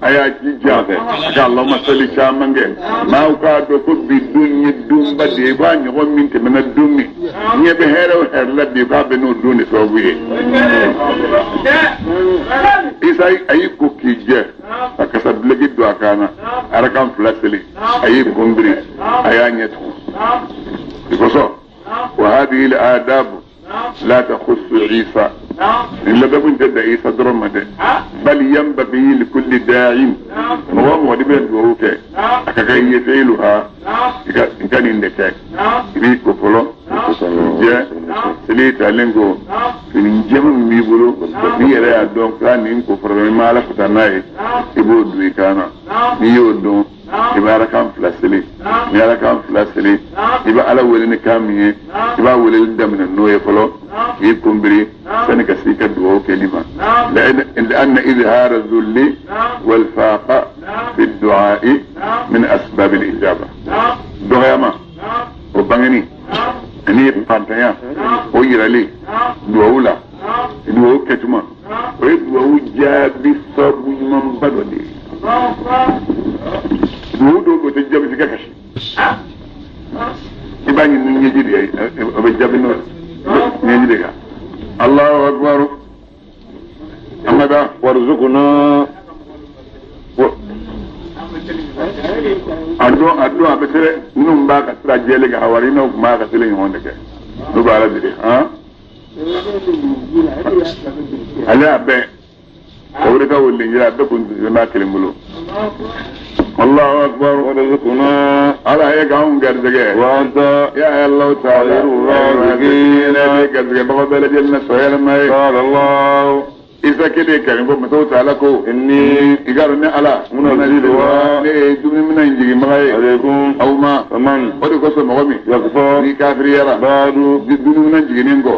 a y'a jija a ka Allahumma salli caman kɛ maaw k'a dɔn ko bi don ye donba de ye i b'a ɲɔgɔn min tɛmɛna don min ɲɛ bɛ hɛrɛ o hɛrɛ la bi k'a bɛ n'o don de sababu ye Isa a y'i ko k'i jɛ ka kasa dulɔki don a kan na arakan fila seli a y'i kun biri a y'a ɲɛ tugun i kosɔn wa hadihi al-adab la takhussu Isa nin ladabu tɛ da Isa dɔrɔn ma dɛ bal yanbaghi li kulli da'in mɔgɔ o mɔgɔ n'i bɛ dugawu kɛ a ka kan i ye fi'luha i ka nin de kɛ i b'i ko fɔlɔ jɛ seli talen kɔ fini jɛman min b'i bolo n'i yɛrɛ y'a dɔn k'a nin ko fɔlɔ i ma Ala fasa n'a ye i b'o don i kan na n'i y'o dɔn i bɛ arakan fila seli n'i ye arakan fila seli i bɛ Ala wele ni kan min ye i b'a weleli daminɛ n'o ye fɔlɔ k'i kun biri sani ka se i ka dugawu kɛli ma لأن إظهار الذل والفاقة في الدعاء من أسباب الإجابة dɔgɔyama o bangeni ani fantanya o yirali duwawu la duwawu kɛtuma o ye duwawu jaabi sababu ɲumanba dɔ de ye duwawu dɔw bɛ yen o tɛ jaabi f'i ka kasi i b'a ɲini ni ɲɛji de ye o bɛ jaabi n'o ɲɛji de kan Allahu akbar an ka taa وارزقنا a don a bɛ sere minnu b'a ka sira jɛlen kan hawari n'o tun b'a ka seli ɲɔgɔn de kɛ n'u b'a la deli han ale y'a bɛɛ o de ka wele a bɛɛ kun b'a kelen bolo Allahu akbar وارزقنا Ala ye k'anw garisɛgɛ وأنت ya Allahu ta'ala خير الرازقين ne garisɛgɛ baga bɛɛ lajɛlen na sɔrɔ yɛlɛma ye قال الله Isa kelen kari ko masaw taala ko inni i ka dɔn ne ala munazziluha ne ye dumuni minɛ in jiginbaga ye alaykum aw ma faman o de kosɔn mɔgɔ min yakfur ni kafiriyara ba'du dumuni minɛ jiginnen kɔ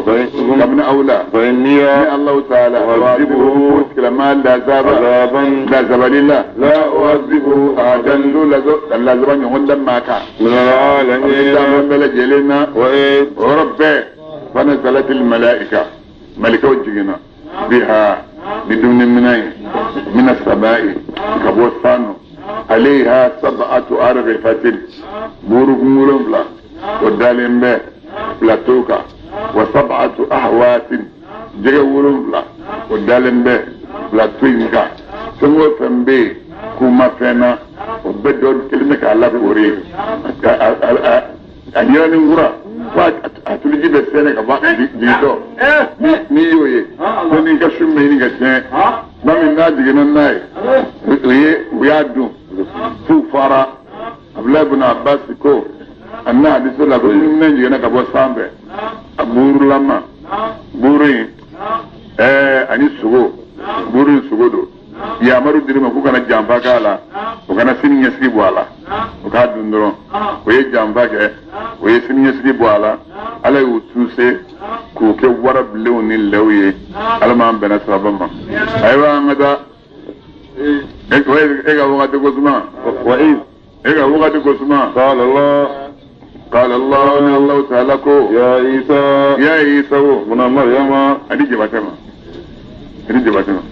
kabini aw la fa inni ni Allahu taala u'adhibuhu o tigilama lazaba azaban lazabali la la u'adhibuhu ahadan ahadan do lazaba ɲɔgɔn da maa kan min al-alamin danfɛn bɛɛ lajɛlen na wa o yɔrɔ bɛɛ fanazalatil malaika malikaw jiginna biha ni dumuni minɛ ye mina sabai ka bɔ sanu alayha sab'atu arghifatin buuru wolonfila o dalen bɛ plateau kan wa sab'atu ahwatin jɛgɛ wolonfila o dalen bɛ plateau in kan fɛn o fɛn bɛ yen k'u ma fɛn na o bɛɛ dɔ kelen bɛ k'a lakoori a ɲɛnanin kura fo a tuliji bɛ sɛnɛ ka bɔ jigintɔ n'i y'o ye ko n'i ka sun bɛ ɲini ka tiɲɛ ba min n'a jiginna n'a ye o ye u y'a dun f'u fara Abulayi bin Abbas ko a n'a hadiso la ko ni minɛn jiginna ka bɔ sanfɛ a buurulama buuru in ani sogo buuru in sogo don yamaru dir'u ma k'u kana janfa k'a la u kana sini ɲɛsigi bɔ a la u k'a dun dɔrɔn o ye janfa kɛ o ye sini ɲɛsigi bɔ a la ala y'u tuse k'u kɛ warabilenw ni lɛw ye ala m'an bɛnna siraba ma ayiwa an ka taa e ka wagati ko suma e ka wagati ko suma qala Allah qala Allah ni Allahu ta'ala ko ya Isa ya Isa ibn Maryama ani jabatɛ ma ani jabatɛ ma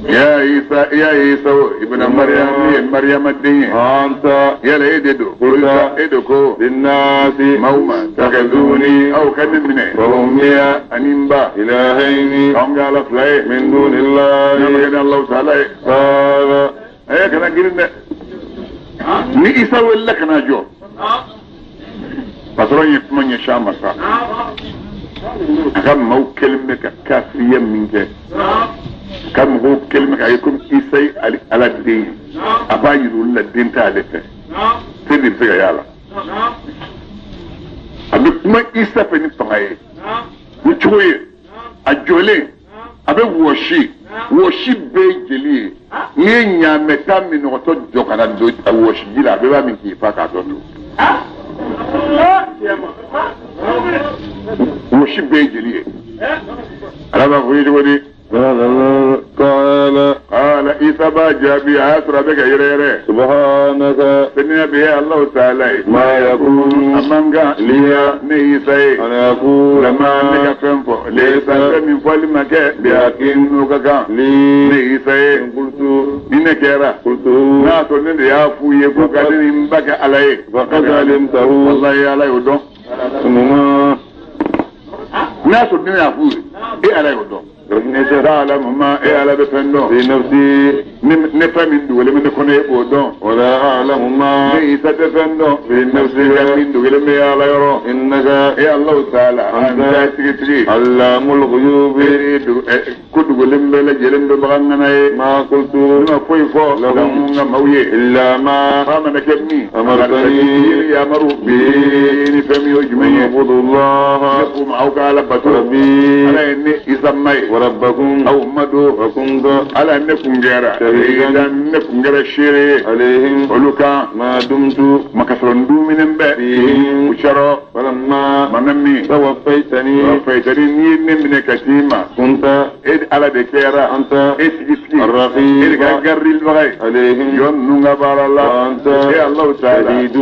ya Isa ibn Maryam ye Maryama den ye anta yala e de don Qulta e de ko linnasi maaw ma takhazuni aw ka ne minɛ wa ummiya ani n ba ilahayni k'anw kɛ ala fila ye min dunillahi n'an ma kɛ ni Allahu ta'ala ye qala kana girin dɛ ni Isa wulila ka na jɔ patron ye kuma ɲɛsin a ma sa a ka maaw kɛlen bɛ ka kafiriya min kɛ ka mɔgɔw kɛlen bɛ k'a ye komi Isa ye ala den ye a b'a yira olu la den t'ale fɛ fɛn de bɛ se ka y'a la a bɛ kuma Isa fɛ ni fanga ye ni cogo ye a jɔlen a bɛ wɔsi wɔsi bɛɛ ye jeli ye n'i ye ɲaamɛ tan minɔgɔtɔ jɔ ka na don a wɔsi ji la a bɛɛ b'a min k'i fa k'a dɔn to wɔsi bɛɛ ye jeli ye ala b'a fɔ ye cogo di. قال قال إيسا با جابي آسرا بك يريري سبحانك سنيا به الله تعالى ما يكون أمانغا لي نيسا أن أقول لما نكا فنفو ليس من فولي مكا بأكين نوكا لي نيسا قلت نينكيرا قلت ناتو نيني يافو يكوكا نيني مبكا علي فقد علمته والله يا لا يودون ناتو نيني يافو إيه علي يودون تعلم ما إيه على بفندون في نفسي نفهم دولة من كونه يودون ولا أعلم ما ليس تفندون في نفسي من دولة من على يرو إنك يا الله تعالى أنت تكتري علام الغيوب كل دولة من جلم بغننا ما قلت ما فوي فوق لهم مويه إلا ما ما نكبني أمرتني يا مرو بي نفهم يجمعي اعبدوا الله يقوم أوك على بطل ربي على إني إسمي وربكم أو مدو وكنت على أنكم جرى شهيدا أنكم جرى الشيري عليهم ولوكا ما دمت ما كسرون دو من فيهم وشرو فلما منمي توفيتني توفيتني من كتيمة كنت إد على دكيرا أنت إد الرقيب إد كجري البغي عليهم يوم نغبار الله وأنت يا الله تعالى شهيد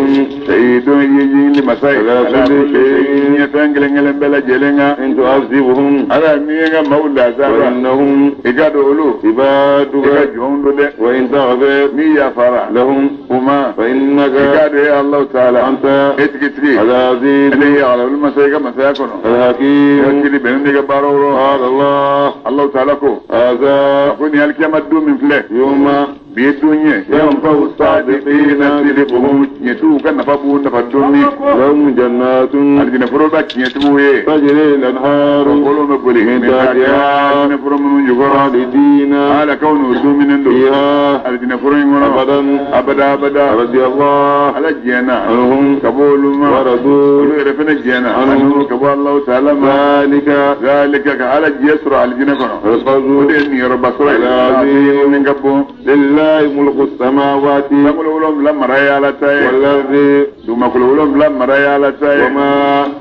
شهيد يجي لمساي على كل شيء يفنجلن بلا جلنا إن تعذبهم على ميغا مولى زارا فإنهم إجادوا عبادك إجادوا وإن تغفر ميا فرا لهم وما فإنك إجادوا يا الله تعالى أنت إتكتري العزيز اللي على المسايا مسايا الحكيم يكتري بينك بارورو قال الله الله تعالى كو هذا أكون يالك يا مدو من فلك يوم Bi ye don ye yanfa'u sadiqina sidquhum tiɲɛtigiw ka nafa b'u nafa don min lahum jannatun alijinɛ foro b'a tiɲɛtigiw ye tajri al-anharu kɔkolo bɛ boli min tahtiha alijinɛ foro minnu jukɔrɔ khalidina ala kaw n'u duminen don fiha alijinɛ foro in kɔnɔ abadan abada abada radiyallahu ala diɲɛna anhum ka bɔ olu ma wa radu olu yɛrɛ fana diɲɛna anhu ka bɔ Alahu taala ma dhalika zalika ka ala diɲɛ sɔrɔ alijinɛ kɔnɔ o al-fawzu de ye niyɔrɔba sɔrɔ ye al-azim min ka bon lillahi mulku samawati sankolo wolonwula mara ye ala ta ye wal ardi dugumakolo wolonwula mara ye ala ta ye wa ma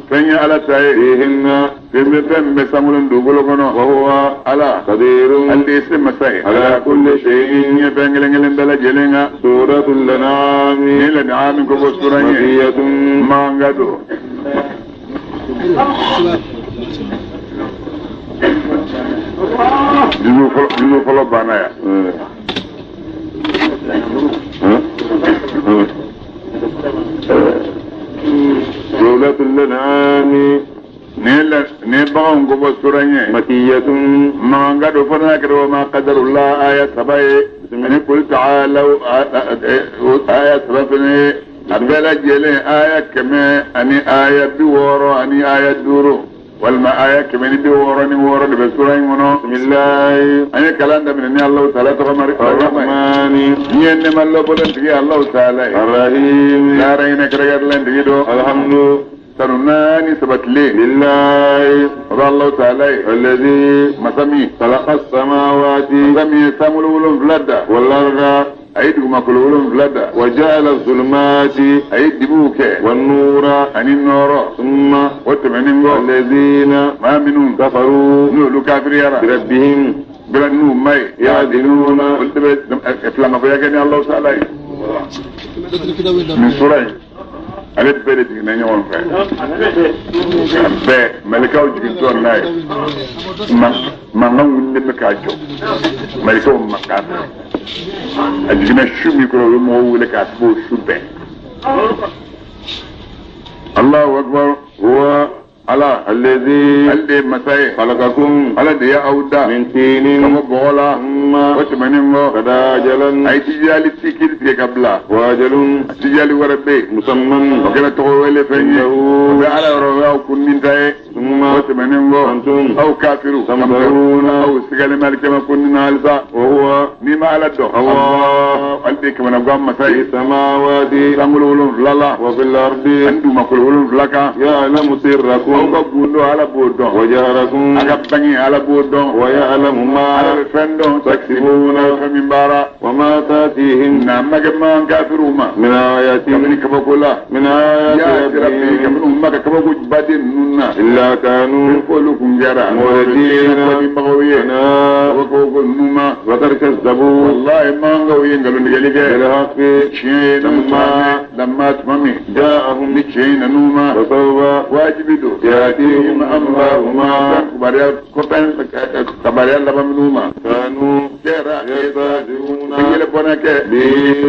fɛn ye ala ta ye fihinna fɛn bɛ fɛn min bɛ sankolo ni dugukolo kɔnɔ wa huwa ala qadirun ale de ye se masa ye ala kulli shay'in ɲɛ fɛn kelen kelen bɛɛ lajɛlen kan suratul an'am ni laɲini ko fɔ sura ye makkiyatun manga don juzu fɔlɔ banna yan suratul an'am ni baganw ko fɔ sura ye makkiyatun manga don fo n'a kɛra wa ma qadarullah aya saba ye ani qul ta'alaw aya saba fana ye a bɛɛ lajɛlen aya 100 ani aya 60 ani aya 5 walima aya 166 de bɛ sura in kɔnɔ bismillahi an ye kalan daminɛ ni Alahu taala tɔgɔ arrahmani n ye nɛɛma lɔbɔlen tigi Alahu taala ye arrahim lahara hinɛ kɛrɛnkɛrɛnlen tigi don alhamdu tanu naani sabatilen lillahi o bɛ Alahu taala ye alladhi masa min khalaqa as-samawati masa min ye sankolo 7 da wal arda a ye dugumakolo 7 da wa ja'ala adh-dhulumati a ye dibiw kɛ wan nura ani nɔɔrɔ thumma o tɛmɛnen kɔ alladhina maa minnu kafaru n'olu kafiriyara bi rabbihim bɛrɛ n'u ma ye ya'diluna olu de bɛ filankafoya kɛ ni Alahu taala ye nin sura in ale bɛɛ de jiginna ɲɔgɔn fɛ a bɛɛ malikaw jigintɔ n'a ye mankan wulilen bɛ k'a jɔ malikaw mankan fɛ a jiginna su min kɔrɔ u ye mɔgɔw wele k'a tugu o su bɛɛ Allahu akbar huwa ala alladhi ale de ye masa ye khalaqakum ala de ye aw da min ka tinin bɔ bɔgɔ la thumma o tɛmɛnen kɔ qada ajalan a ye tijali ci kiri tigɛ ka bila wa ajalun a tijali wɛrɛ bɛ yen musamman o kɛra tɔgɔ wele fɛn ye o bɛ ala yɔrɔ o y'aw kun ni ta ye thumma o tɛmɛnen kɔ antum aw kafiru tamtaruna aw sigalen bɛ alikiyama kun ni na halisa wa huwa n'i ma ala dɔn Allah ale de ye kamanagan masa fi ye samawati sankolo 7 la wa fil ardi ani dugumakolo 7 kan ya'lamu aw sirrakum ka gundo ala b'o dɔn wa jahrakum a ka bange ala b'o dɔn wa ya'lamu ala ma bɛ fɛn dɔn taksibuna ala bɛ fɛn min baara wa ma ta'tihim na ma kɛ man kafiriw ma min ayatin kabini kabako la min ya ayati sira bi rabbihim kabini u ma ka kabako baden ninnu na illa kanu f'olu kun kɛra mu'ridina kɔnibagaw ye anha kabako ninnu ma wa qad kazzabu wallahi mankaw ye nkalontigɛli kɛ bil haqqi tiɲɛ ye na lamma tuma min ja'ahum ni tiɲɛ ye nan'u ma wa sawfa wajibi don ya'tihim anba'u ma kibaruya kɔfɛn kibaruya laban minnu ma kanu kɛra yastahzi'una i yɛlɛ bɔnna kɛ bi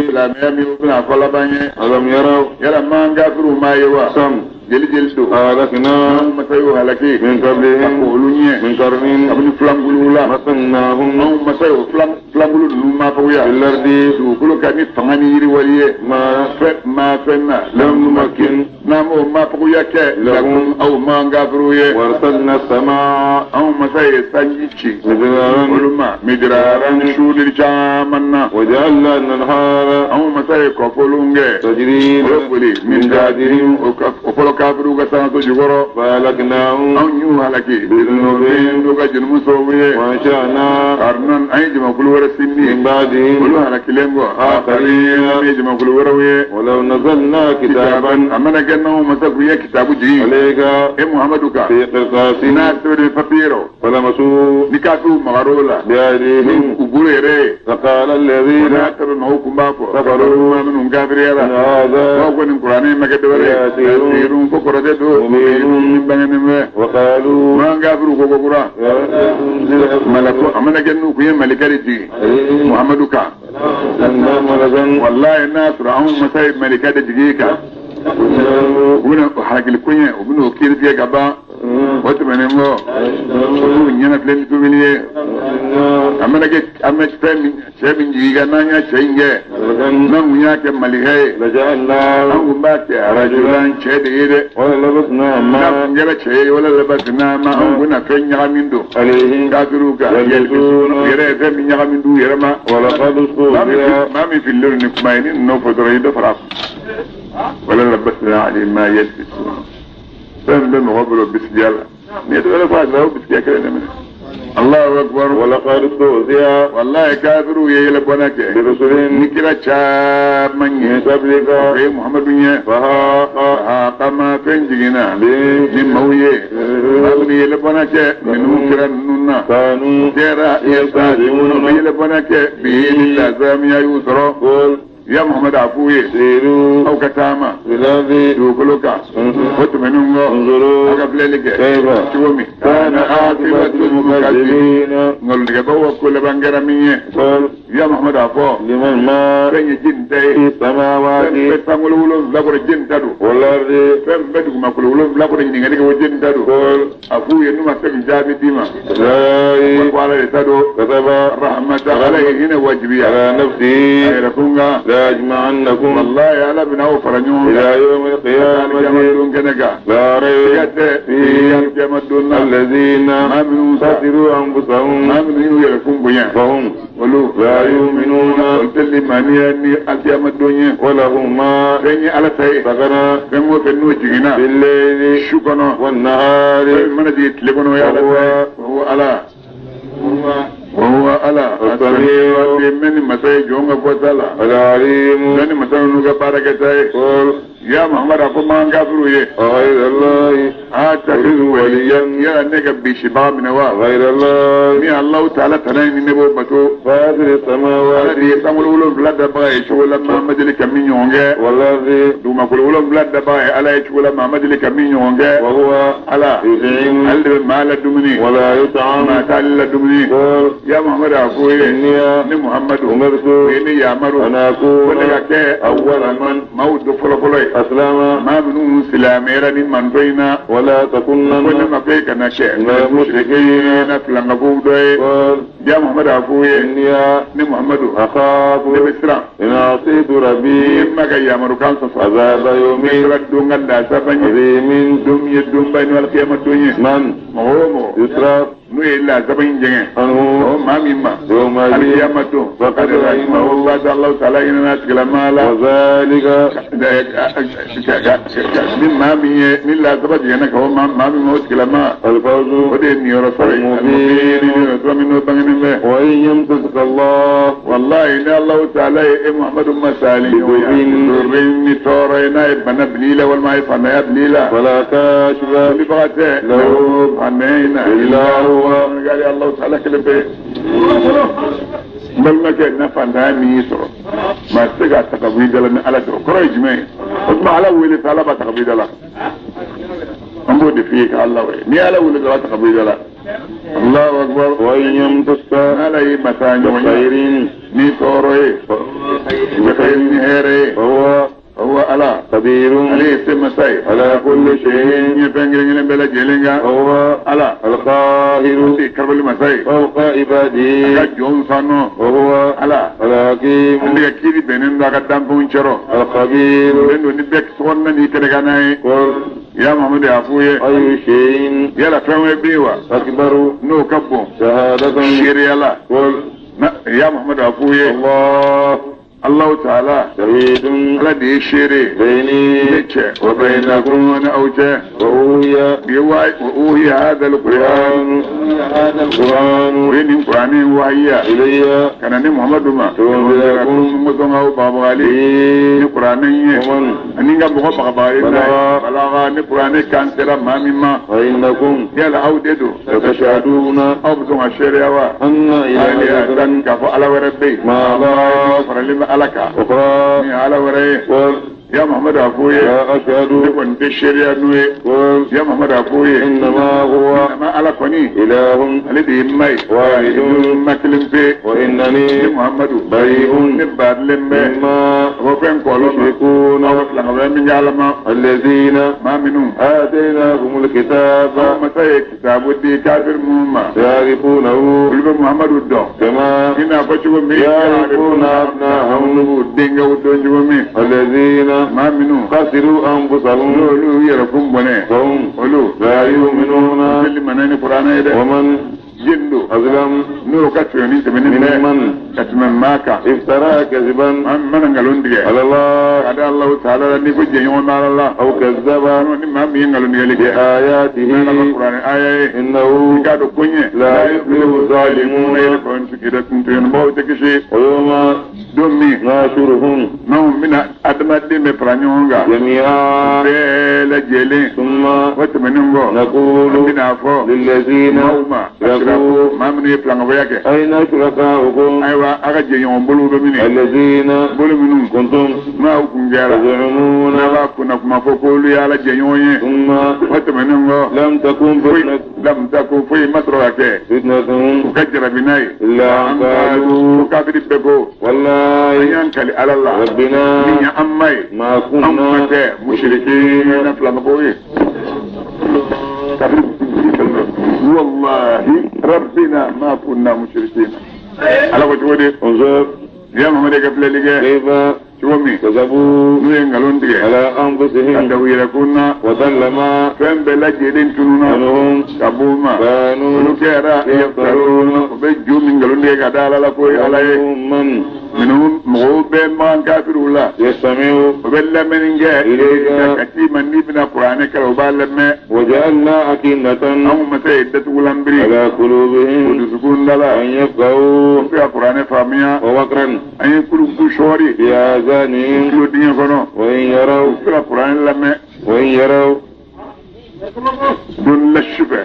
silamɛya min o bɛna fɔ laban ye alam yaraw yala man kafiriw ma ye wa kam jeli jeli don ahlakna anw masa y'o halaki min ka qablihim k'olu ɲɛ min qarnin kabini filankuluw la makkannahum anw masa y'o filankulu ninnu ma fɔya fil ardi dugukolo kan ni fanga ni yiriwali ye ma fɛn ma fɛn na lam numakkin n'an m'o ma fɔya kɛ lahum aw man kafiriw ye wa arsalna as-samaa anw masa ye sanji ci midraran olu ma midiraran suuli caman na wa ja'alna al-anhara anw masa ye kɔfɔlon kɛ tajri o boli min tahtihim o fɔlɔ kafiriw ka sanso jukɔrɔ fa ahlaknahum anw y'u halaki bi dhunubihim n'u ka jurumu sababu ye wa ansha'na karnan an ye jamakulu wɛrɛ sindi min ba'dihim olu halakilen kɔ akharina an ye jamakulu wɛrɛw ye ولو نزلنا كتابا a mana kɛ n'anw masa kun ye kitabu jigin عليك e muhamadu kan في قرطاس n'a sɛbɛn papiye rɔ فلمسوه ni kafiriw magar'o la بأيديهم u bolo yɛrɛ ye فقال o الذين n'a sɛbɛn maaw kun b'a fɔ كفروا maa minnu kafiriyara إن هذا baw ko nin kuranɛ in ma kɛ dɔwɛrɛ ye ساحر ko kɔrɔtɛ don مبين min bangenen bɛ وقالوا maa kafiriw ko ko kura أنزل malako a mana kɛ n'u kun ye malika de jigin muhamadu kan أن ملكا wallahi n'a sɔrɔ anw masa ye malika de jigin i kan u bɛna halakili koɲɛ u bɛna o kiiri tigɛ ka ban o tɛmɛnen kɔ olu ɲɛna filɛ ni tobili ye A mana kɛ an bɛ fɛn min cɛ min jigi kan n'an y'a cɛ in kɛ n'an kun y'a kɛ malikɛ ye an kun b'a kɛ rajulan cɛ de ye dɛ n'a kun kɛra cɛ ye wala labasina ma an kun na fɛn ɲagami don kafiriw kan yɛrɛ ye fɛn min ɲagami d'u yɛrɛ ma maa min fililen don ni kuma ye ni ninnu fɔ dɔrɔn i dɔ fara a kun wala labasina alayhim ma yalbisun fɛn bɛ mɔgɔ bolo bisigiya la n'i ye dɔ wɛrɛ fɔ a la o bisigiya kelen de minɛ. Allahu akbar. ولقد استهزئ Wallahi kafiru ye yɛlɛ bɔnna kɛ برسل ni kira caman ye من قبلك o ye Muhammadu ye فحاق a kama fɛn jiginna بهم ni maaw ye maa minnu yɛlɛ bɔnna kɛ minnu kira ninnu na كانوا kɛra يستهزئون u yɛlɛ bɔnna kɛ bi ni lazamiya y'u sɔrɔ قل ya Muhammadu a f'u ye سيروا aw ka taama في الأرض dugukolo kan o tɛmɛnen kɔ aw انظروا ka filɛli kɛ كيف cogo min كان عاقبة المكذبين nkalontigɛbaw ka ko laban kɛra min ye قل ya Muhammadu a fɔ لمن ما fɛn ye jini ta ye في السماوات fɛn bɛ sankolo wolonwula kɔrɔ jini ta don والأرض fɛn bɛ dugumakolo wolonwula kɔrɔ ɲininkali kɛ ko jini ta don قل a f'u ye n'u ma se k'i jaabi d'i ma لا ko ala de ta don كتب rahmata ala ye hinɛ wajibiya على a نفسه yɛrɛ kun kan لأجمعنكم wallahi ala bɛna aw fara ɲɔgɔn إلى kan يوم alikiyama القيامة don kɛnɛ kan لا siga ريب tɛ فيه alikiyama don na الذين maa minnu sa خسروا أنفسهم maa minnu y'u yɛrɛ kun bonya فهم olu لا يؤمنون olu tɛ limaniya ni alikiyama don ye ولهم ما fɛn ye ala ta ye سكن fɛn o fɛn n'o jiginna في الليل su kɔnɔ والنهار fɛn mana jigin tile kɔnɔ o ye ala ta ye o ala وهو ala السميع mɛ ni masa ye jɔn ka fɔta la العليم mɛ ni masa ninnu ka baarakɛta ye قل ya Muhammad a ko m'an kafiru ye غير الله a takizu waliyan yala ne ka bisibaga minɛ wa غير الله ni Alahu taala tana ye ni ne b'o bato فاطر ala السماوات de ye sankolo wolonwula dabaga ye cogo la maa ma deli ka min ɲɔgɔn kɛ والأرض dugumakolo wolonwula dabaga ye ala ye cogo la maa ma deli ka min ɲɔgɔn kɛ وهو ala يطعم ale de bɛ maa la dumuni ولا maa يطعم t'ale la dumuni قل ya Muhammad a ko ye إني ne Muhammadu أمرت o ye ne yamaru أن ko ne أكون ka kɛ أول من maaw dɔ fɔlɔfɔlɔ ye أسلم maa minnu silamɛyara ni mantɔ in na ولا ko ne تكونن ma ko e kana kɛ من المشركين na filankafow dɔ ye قل ya Muhammadu a f'u ye إني ne Muhammadu أخاف ne bɛ siran إن عصيت ni ربي ma ka yamarukan sɔsɔ عذاب ne يوم sera don ka lasaba ɲɛ عظيم don min ye donba ye ni alikiyama don ye من mɔgɔ o mɔgɔ يصرف n'o ye lasaba in jɛngɛ عنه o maa min ma يومئذ alikiyama don فقد رحمه rahimahullah Allahu taala hinɛ tigilama la وذلك ni maa min ye ni lasaba jɛngɛnna ka bɔ maa min ma o tigilama الفوز o de ye niyɔrɔ sɔrɔ ye المبين. niyɔrɔ sɔrɔ min n'o bangenen bɛ وإن يمسسك الله wallahi ni Allahu taala ye e Muhammadu masali Bidurin. durin ni tɔɔrɔ ye n'a ye bana bil'i la walima a ye fantanya bil'i la فلا كاشف wuli tɛ له fantanya in na إلا هو gali Allahu taala kelen pe n balimakɛ na fantanya min y'i sɔrɔ maa tɛ se k'a ta ka bɔ i da la ni ala tɛ o kɔrɔ ye jumɛn ye o tuma ala wele sa ala b'a ta ka bɔ i da la an b'o de f'i ye ka ala wele n'i ye ala wele dɔrɔn a ta ka bɔ i da la Allahu akbar وإن يمسسك ala y'i masa ɲɔgɔn ye بخير ni tɔɔrɔ ye ni ni hɛrɛ ye فهو o ala قدير ale ye se masa ye على كل شيء ye fɛn kelen kelen bɛɛ lajɛlen kan وهو ala القاهر ale ye karabali masa ye فوق a ka عباده jɔnw sanɔ وهو ala الحكيم ale ka kiiri bɛnnen don a ka danfɛnw cɛrɔ الخبير bɛn don ni bɛɛ sokɔnɔna n'i kɛnɛkanna ye قل ya Muhammadu a f'u ye أي شيء yala fɛn wɛrɛ bɛ yen wa أكبر n'o ka bon شهادة seereya la قل na ya Muhammadu a f'u ye الله Allahu taala شهيد ala de ye seere ye ne بيني cɛ وبينكم ni aw cɛ وأوحي wa uhiya hadha al-Qur'an هذا القرآن o ye nin Qur'ani wahiya إلي ka na ni Muhammadu ma لأنذركم n ko sɔn k'aw bagabagali به ni Qur'ani ye ومن ani n ka mɔgɔ bagabagali n'a ye balaga ni Qur'ani kan sera maa min ma فإنكم yala aw de don لتشهدون aw bɛ sɔn ka seereya wa أن hali a إلهكم tan k'a fɔ ala wɛrɛ bɛ yen مع الله faralen bɛ ala kan أخرى ni ala wɛrɛ ye قل Ya Muhammad afoye لا أشهد ne kɔni tɛ seereya n'o ye قل ya Muhammad afoye إنما هو nama ala kɔni إله ale de ye ma ye واحد ma kelen pe ne وإنني Muhammadu بريء ne barilen bɛ مما ka bɔ fɛn kɔlɔn ma يشركون aw filankafoya min kɛ ala ma الذين maa minnu آتيناهم الكتاب aw masa ye kitabu di kafiri minnu ma يعرفونه olu bɛ Muhammadu dɔn كما i n'a fɔ cogo min يعرفون أبناءهم olu b'u denkɛw dɔn cogo min الذين maa minnu خسروا أنفسهم n'olu y'u yɛrɛ kun bɔnɛ فهم olu لا يؤمنون seli mana ni kuranɛ ye dɛ ومن jin don أظلم n'o ka tɔɲɔni tɛmɛnen bɛ ممن ka tɛmɛ maa kan افترى كذبا maa min mana nkalon tigɛ على الله ka da Alahu taala la n'i ko jɛɲɔgɔn bɛ ala la أو كذب ni maa min ye nkalon tigɛli kɛ بآياته n'ala ka kuranɛ aya ye إنه i k'a dɔn ko ɲɛ لا يفلح الظالمون yɛrɛ kɔni tigi tɔɲɔnibaaw tɛ kisi ويوم don min نحشرهم n'anw bɛna adamaden bɛ fara ɲɔgɔn kan جميعا bɛɛ lajɛlen ثم o tɛmɛnen kɔ an نقول bɛna fɔ للذين maaw ma أشركوا maa minnu ye filankafoya kɛ أين شركاؤكم ayiwa a ka jɛɲɔgɔn bolow bɛ min الذين bolo minnu كنتم n'aw kun kɛra تزعمون n'a b'a kunna kuma fɔ k'olu ye ala jɛɲɔgɔn ye ثم o tɛmɛnen kɔ لم تكن foyi فتنة lam takun foyi ma sɔrɔ ka kɛ فتنتهم u ka jarabi n'a ye إلا أن قالوا ko kafiri bɛɛ ko an والله y'an kali ala la ربنا min ye an ma ye ما an ma كنا kɛ musiriki na filamɔgɔw ye kafiri wallahi rabbina ma kunna mushrikina ala ko cogo di انظر ya Muhammadu ka filɛli kɛ كيف cogo min كذبوا n'u ye nkalon tigɛ على ka أنفسهم da u yɛrɛ kun na وضل ما fɛn bɛɛ lajɛlen tununa عنهم ka b'u ma olu كانوا kɛra يفترون u bɛ jo min nkalon tigɛ ka da ala la ko ye ala ye ومنهم من minnu mɔgɔw bɛ man kafiriw la يستمع u bɛ lamɛnni kɛ إليك ka ci ma n'i bɛna kuranɛ kalan u b'a lamɛn وجعلنا أكنة anw masa ye datugulan biri على u قلوبهم dusukun da la أن u يفقهوا bɛ se ka kuranɛ faamuya ووقرا an ye kuluku sɔɔri في آذانهم tulo dingɛ kɔnɔ وإن u يروا bɛ se ka kuranɛ lamɛn وإن يروا don la sufɛ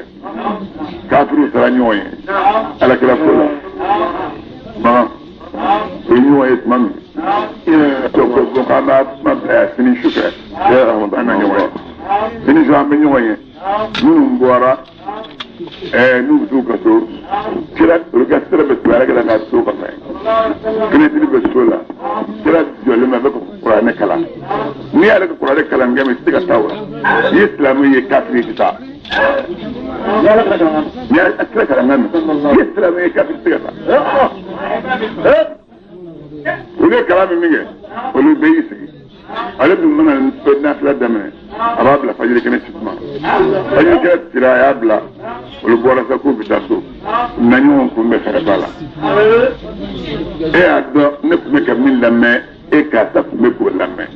kafiriw taara ɲɔgɔn ye alakira ko la bagan u ye ɲɔgɔn ye tuma min ko ko ko k'an b'a kuma bila yan sini sufɛ يا أحمد an na ɲɔgɔn ye sini su an bɛ ɲɔgɔn ye minnu bɔra n'u bɛ t'u ka so kira olu ka sira bɛ tugu alakira ka so kɔfɛ finɛtiri bɛ so la kira jɔlen bɛ a bɛ ka kuranɛ kalan n'i y'ale ka kuranɛ kalan kɛ mɛ i tɛ se ka taa o la n'i ye silamɛ ye kafiri i tɛ taa n'i y'a kira kalan kɛ mɛ n'i ye silamɛ ye kafiri i tɛ se ka taa olu ye kalan min kɛ olu bɛɛ y'i sigi ale dun mana nafila daminɛ a b'a bila fajiri kɛnɛ ci kuma fajiri kɛnɛ cira a y'a bila olu bɔra sa k'u bɛ taa so na ɲɔgɔn kunbɛ fɛrɛba la e y'a dɔn ne tun bɛ ka min lamɛn e karisa tun bɛ k'o lamɛn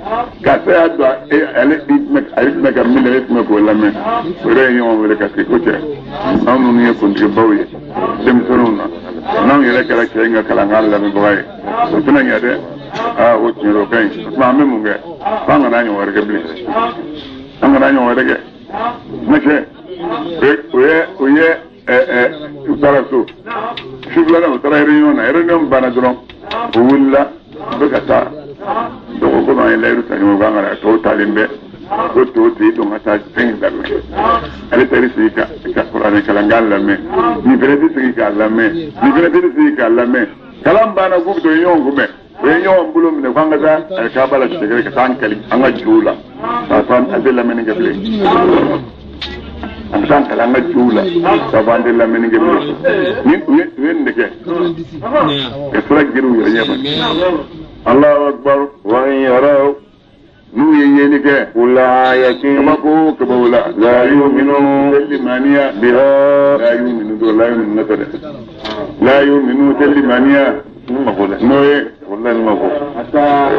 karisa y'a dɔn e ale tun bɛ ka min lamɛn e tun bɛ k'o lamɛn o yɛrɛ ye ɲɔgɔn wele ka sigi ko cɛ anw minnu ye kuntigibaw ye denmisɛnninw na n'anw yɛrɛ kɛra cɛ in ka kalankan lamɛnbaga ye o tɛna ɲɛ dɛ aa o tiɲɛ don o ka ɲi o tuma an bɛ mun kɛ f'an kana ɲɔgɔn wɛrɛ kɛ bilen an kana ɲɔgɔn wɛrɛ kɛ ne cɛ o ye u taara so su filanan u taara réunion na réunion banna dɔrɔn u wulila u bɛ ka taa dɔgɔ komi an ye layiru ta ɲɔgɔn kan ka na tɔw taalen bɛ ko tɔw tɛ dɔn ka taa fɛn in lamɛn ale taara sigi ka kuranɛ kalankan lamɛn nin fɛnɛ tɛ sigi k'a lamɛn nin fɛnɛ tɛ sigi k'a lamɛn kalan banna k'u bɛ to ɲɔgɔn kunbɛn u ye ɲɔgɔn bolo minɛ k'an ka taa alikaba la sɛgɛrɛ ka taa an kali an ka jow la k'a fɔ an tɛ lamɛnni kɛ bilen an bɛ taa an kali an ka jow la k'a fɔ an tɛ lamɛnni kɛ bilen ni u ye nin de kɛ ka sira gere u yɛrɛ ɲɛfɛ Allahu akbar وإن يروا n'u ye yeli kɛ كل آية kabako kabaw la لا يؤمنون limaniya بها la yu'minu do la yu'minu tɛ dɛ la yu'minu tɛ limaniya n'o ye والله ما هو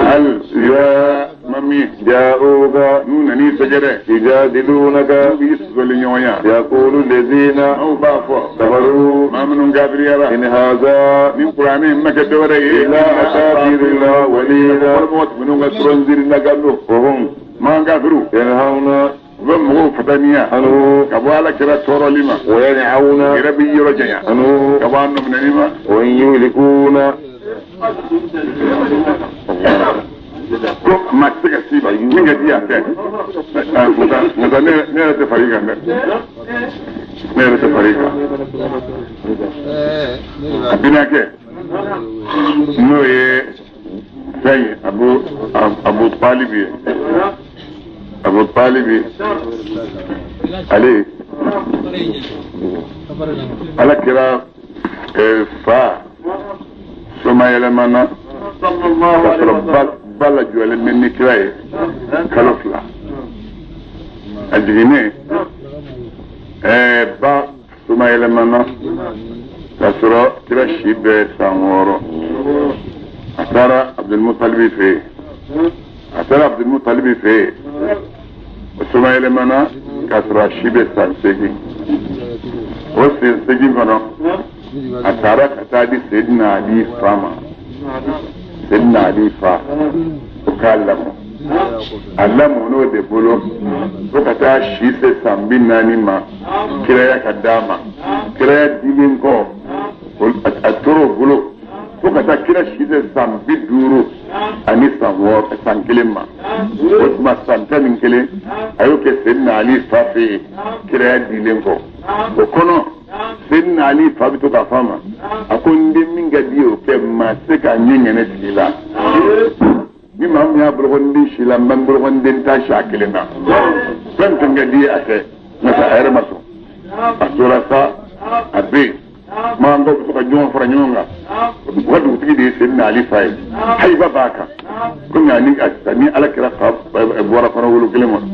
hal ya mami جاءوك n'u nan'i sɛgɛrɛ يجادلونك n'u b'i sɔsɔli ɲɔgɔn ya يقول الذين aw b'a fɔ كفروا maa minnu kafiriyara إن هذا ni kuranɛ in ma kɛ dɔwɛrɛ ye إلا أساطير الأولين kɔrɔmɔgɔ tɛmɛnenw ka sɔrɔ nziri lagadon وهم maa kafiriw ينهون u bɛ mɔgɔw fataniya عنه ka bɔ ala kira tɔɔrɔli ma وينعون yɛrɛ b'i yɔrɔ janya عنه ka bɔ a nɔminɛni ma وإن يهلكون Ko maa tɛ se ka s'i ma min ka di a kɛ nka ne yɛrɛ tɛ far'i kan dɛ ne yɛrɛ tɛ far'i kan a binaakɛ n'o ye fɛn ye Abu Talib ye Abu Talib ale ala kira fa somayɛlɛmana ka sɔrɔ ba lajɔlen bɛ ni kira ye kalo 2 a jiginnen ba somayɛlɛmana ka sɔrɔ kira si bɛ san 6 a taara Abdulmutalibi fɛ yen a taara Abdulmutalibi fɛ yen o somayɛlɛmana k'a sɔrɔ a si bɛ san 8 o san 8 kɔnɔ a taara ka taa di Seydina Ali fa ma Seydina Ali fa o k'a lamɔ a lamɔn'o de bolo fo ka taa si se san 40 ma kiraya ka d'a ma kiraya dilen kɔ a tor'o bolo fo ka taa kira si se san 50 ani san 6 san 1 ma o tuma san 11 a y'o kɛ Seydina Ali fa fɛ yen kiraya dilen kɔ o kɔnɔ Seydina Ali fa bɛ to k'a fɔ a ma a ko n den min ka di ye o kɛ maa tɛ se k'a ɲɛ ŋɛnɛ sigi la ni maa min y'a bolokɔniden si la n bɛ n bolokɔniden ta si a kelen na fɛn fɛn ka di ye a kɛ n'o tɛ a yɛrɛ ma sɔn a tora sa a bɛ yen makankaw bɛ to ka ɲɔgɔn fara ɲɔgɔn kan u ka dugutigi de ye Seydina Ali fa ye hayiba b'a kan komi ani ala kira fa bɔra kɔnɔ wolo kelen kɔnɔ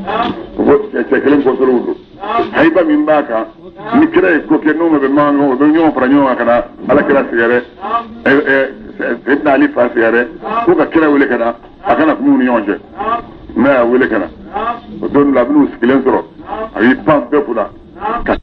o ko cɛ kelen kɔsɔrɔw don hayiba min b'a kan ni kira ye ko kɛ n'o ma bɛn makankaw u bɛ ɲɔgɔn fara ɲɔgɔn kan ka na ala kira sɛgɛrɛ Seydina Ali fa sɛgɛrɛ ko ka kira wele ka na a kana kuma u ni ɲɔgɔn cɛ n'a y'a wele ka na o don la a bɛn'u sigilen sɔrɔ a y'i pan bɛɛ kunna ka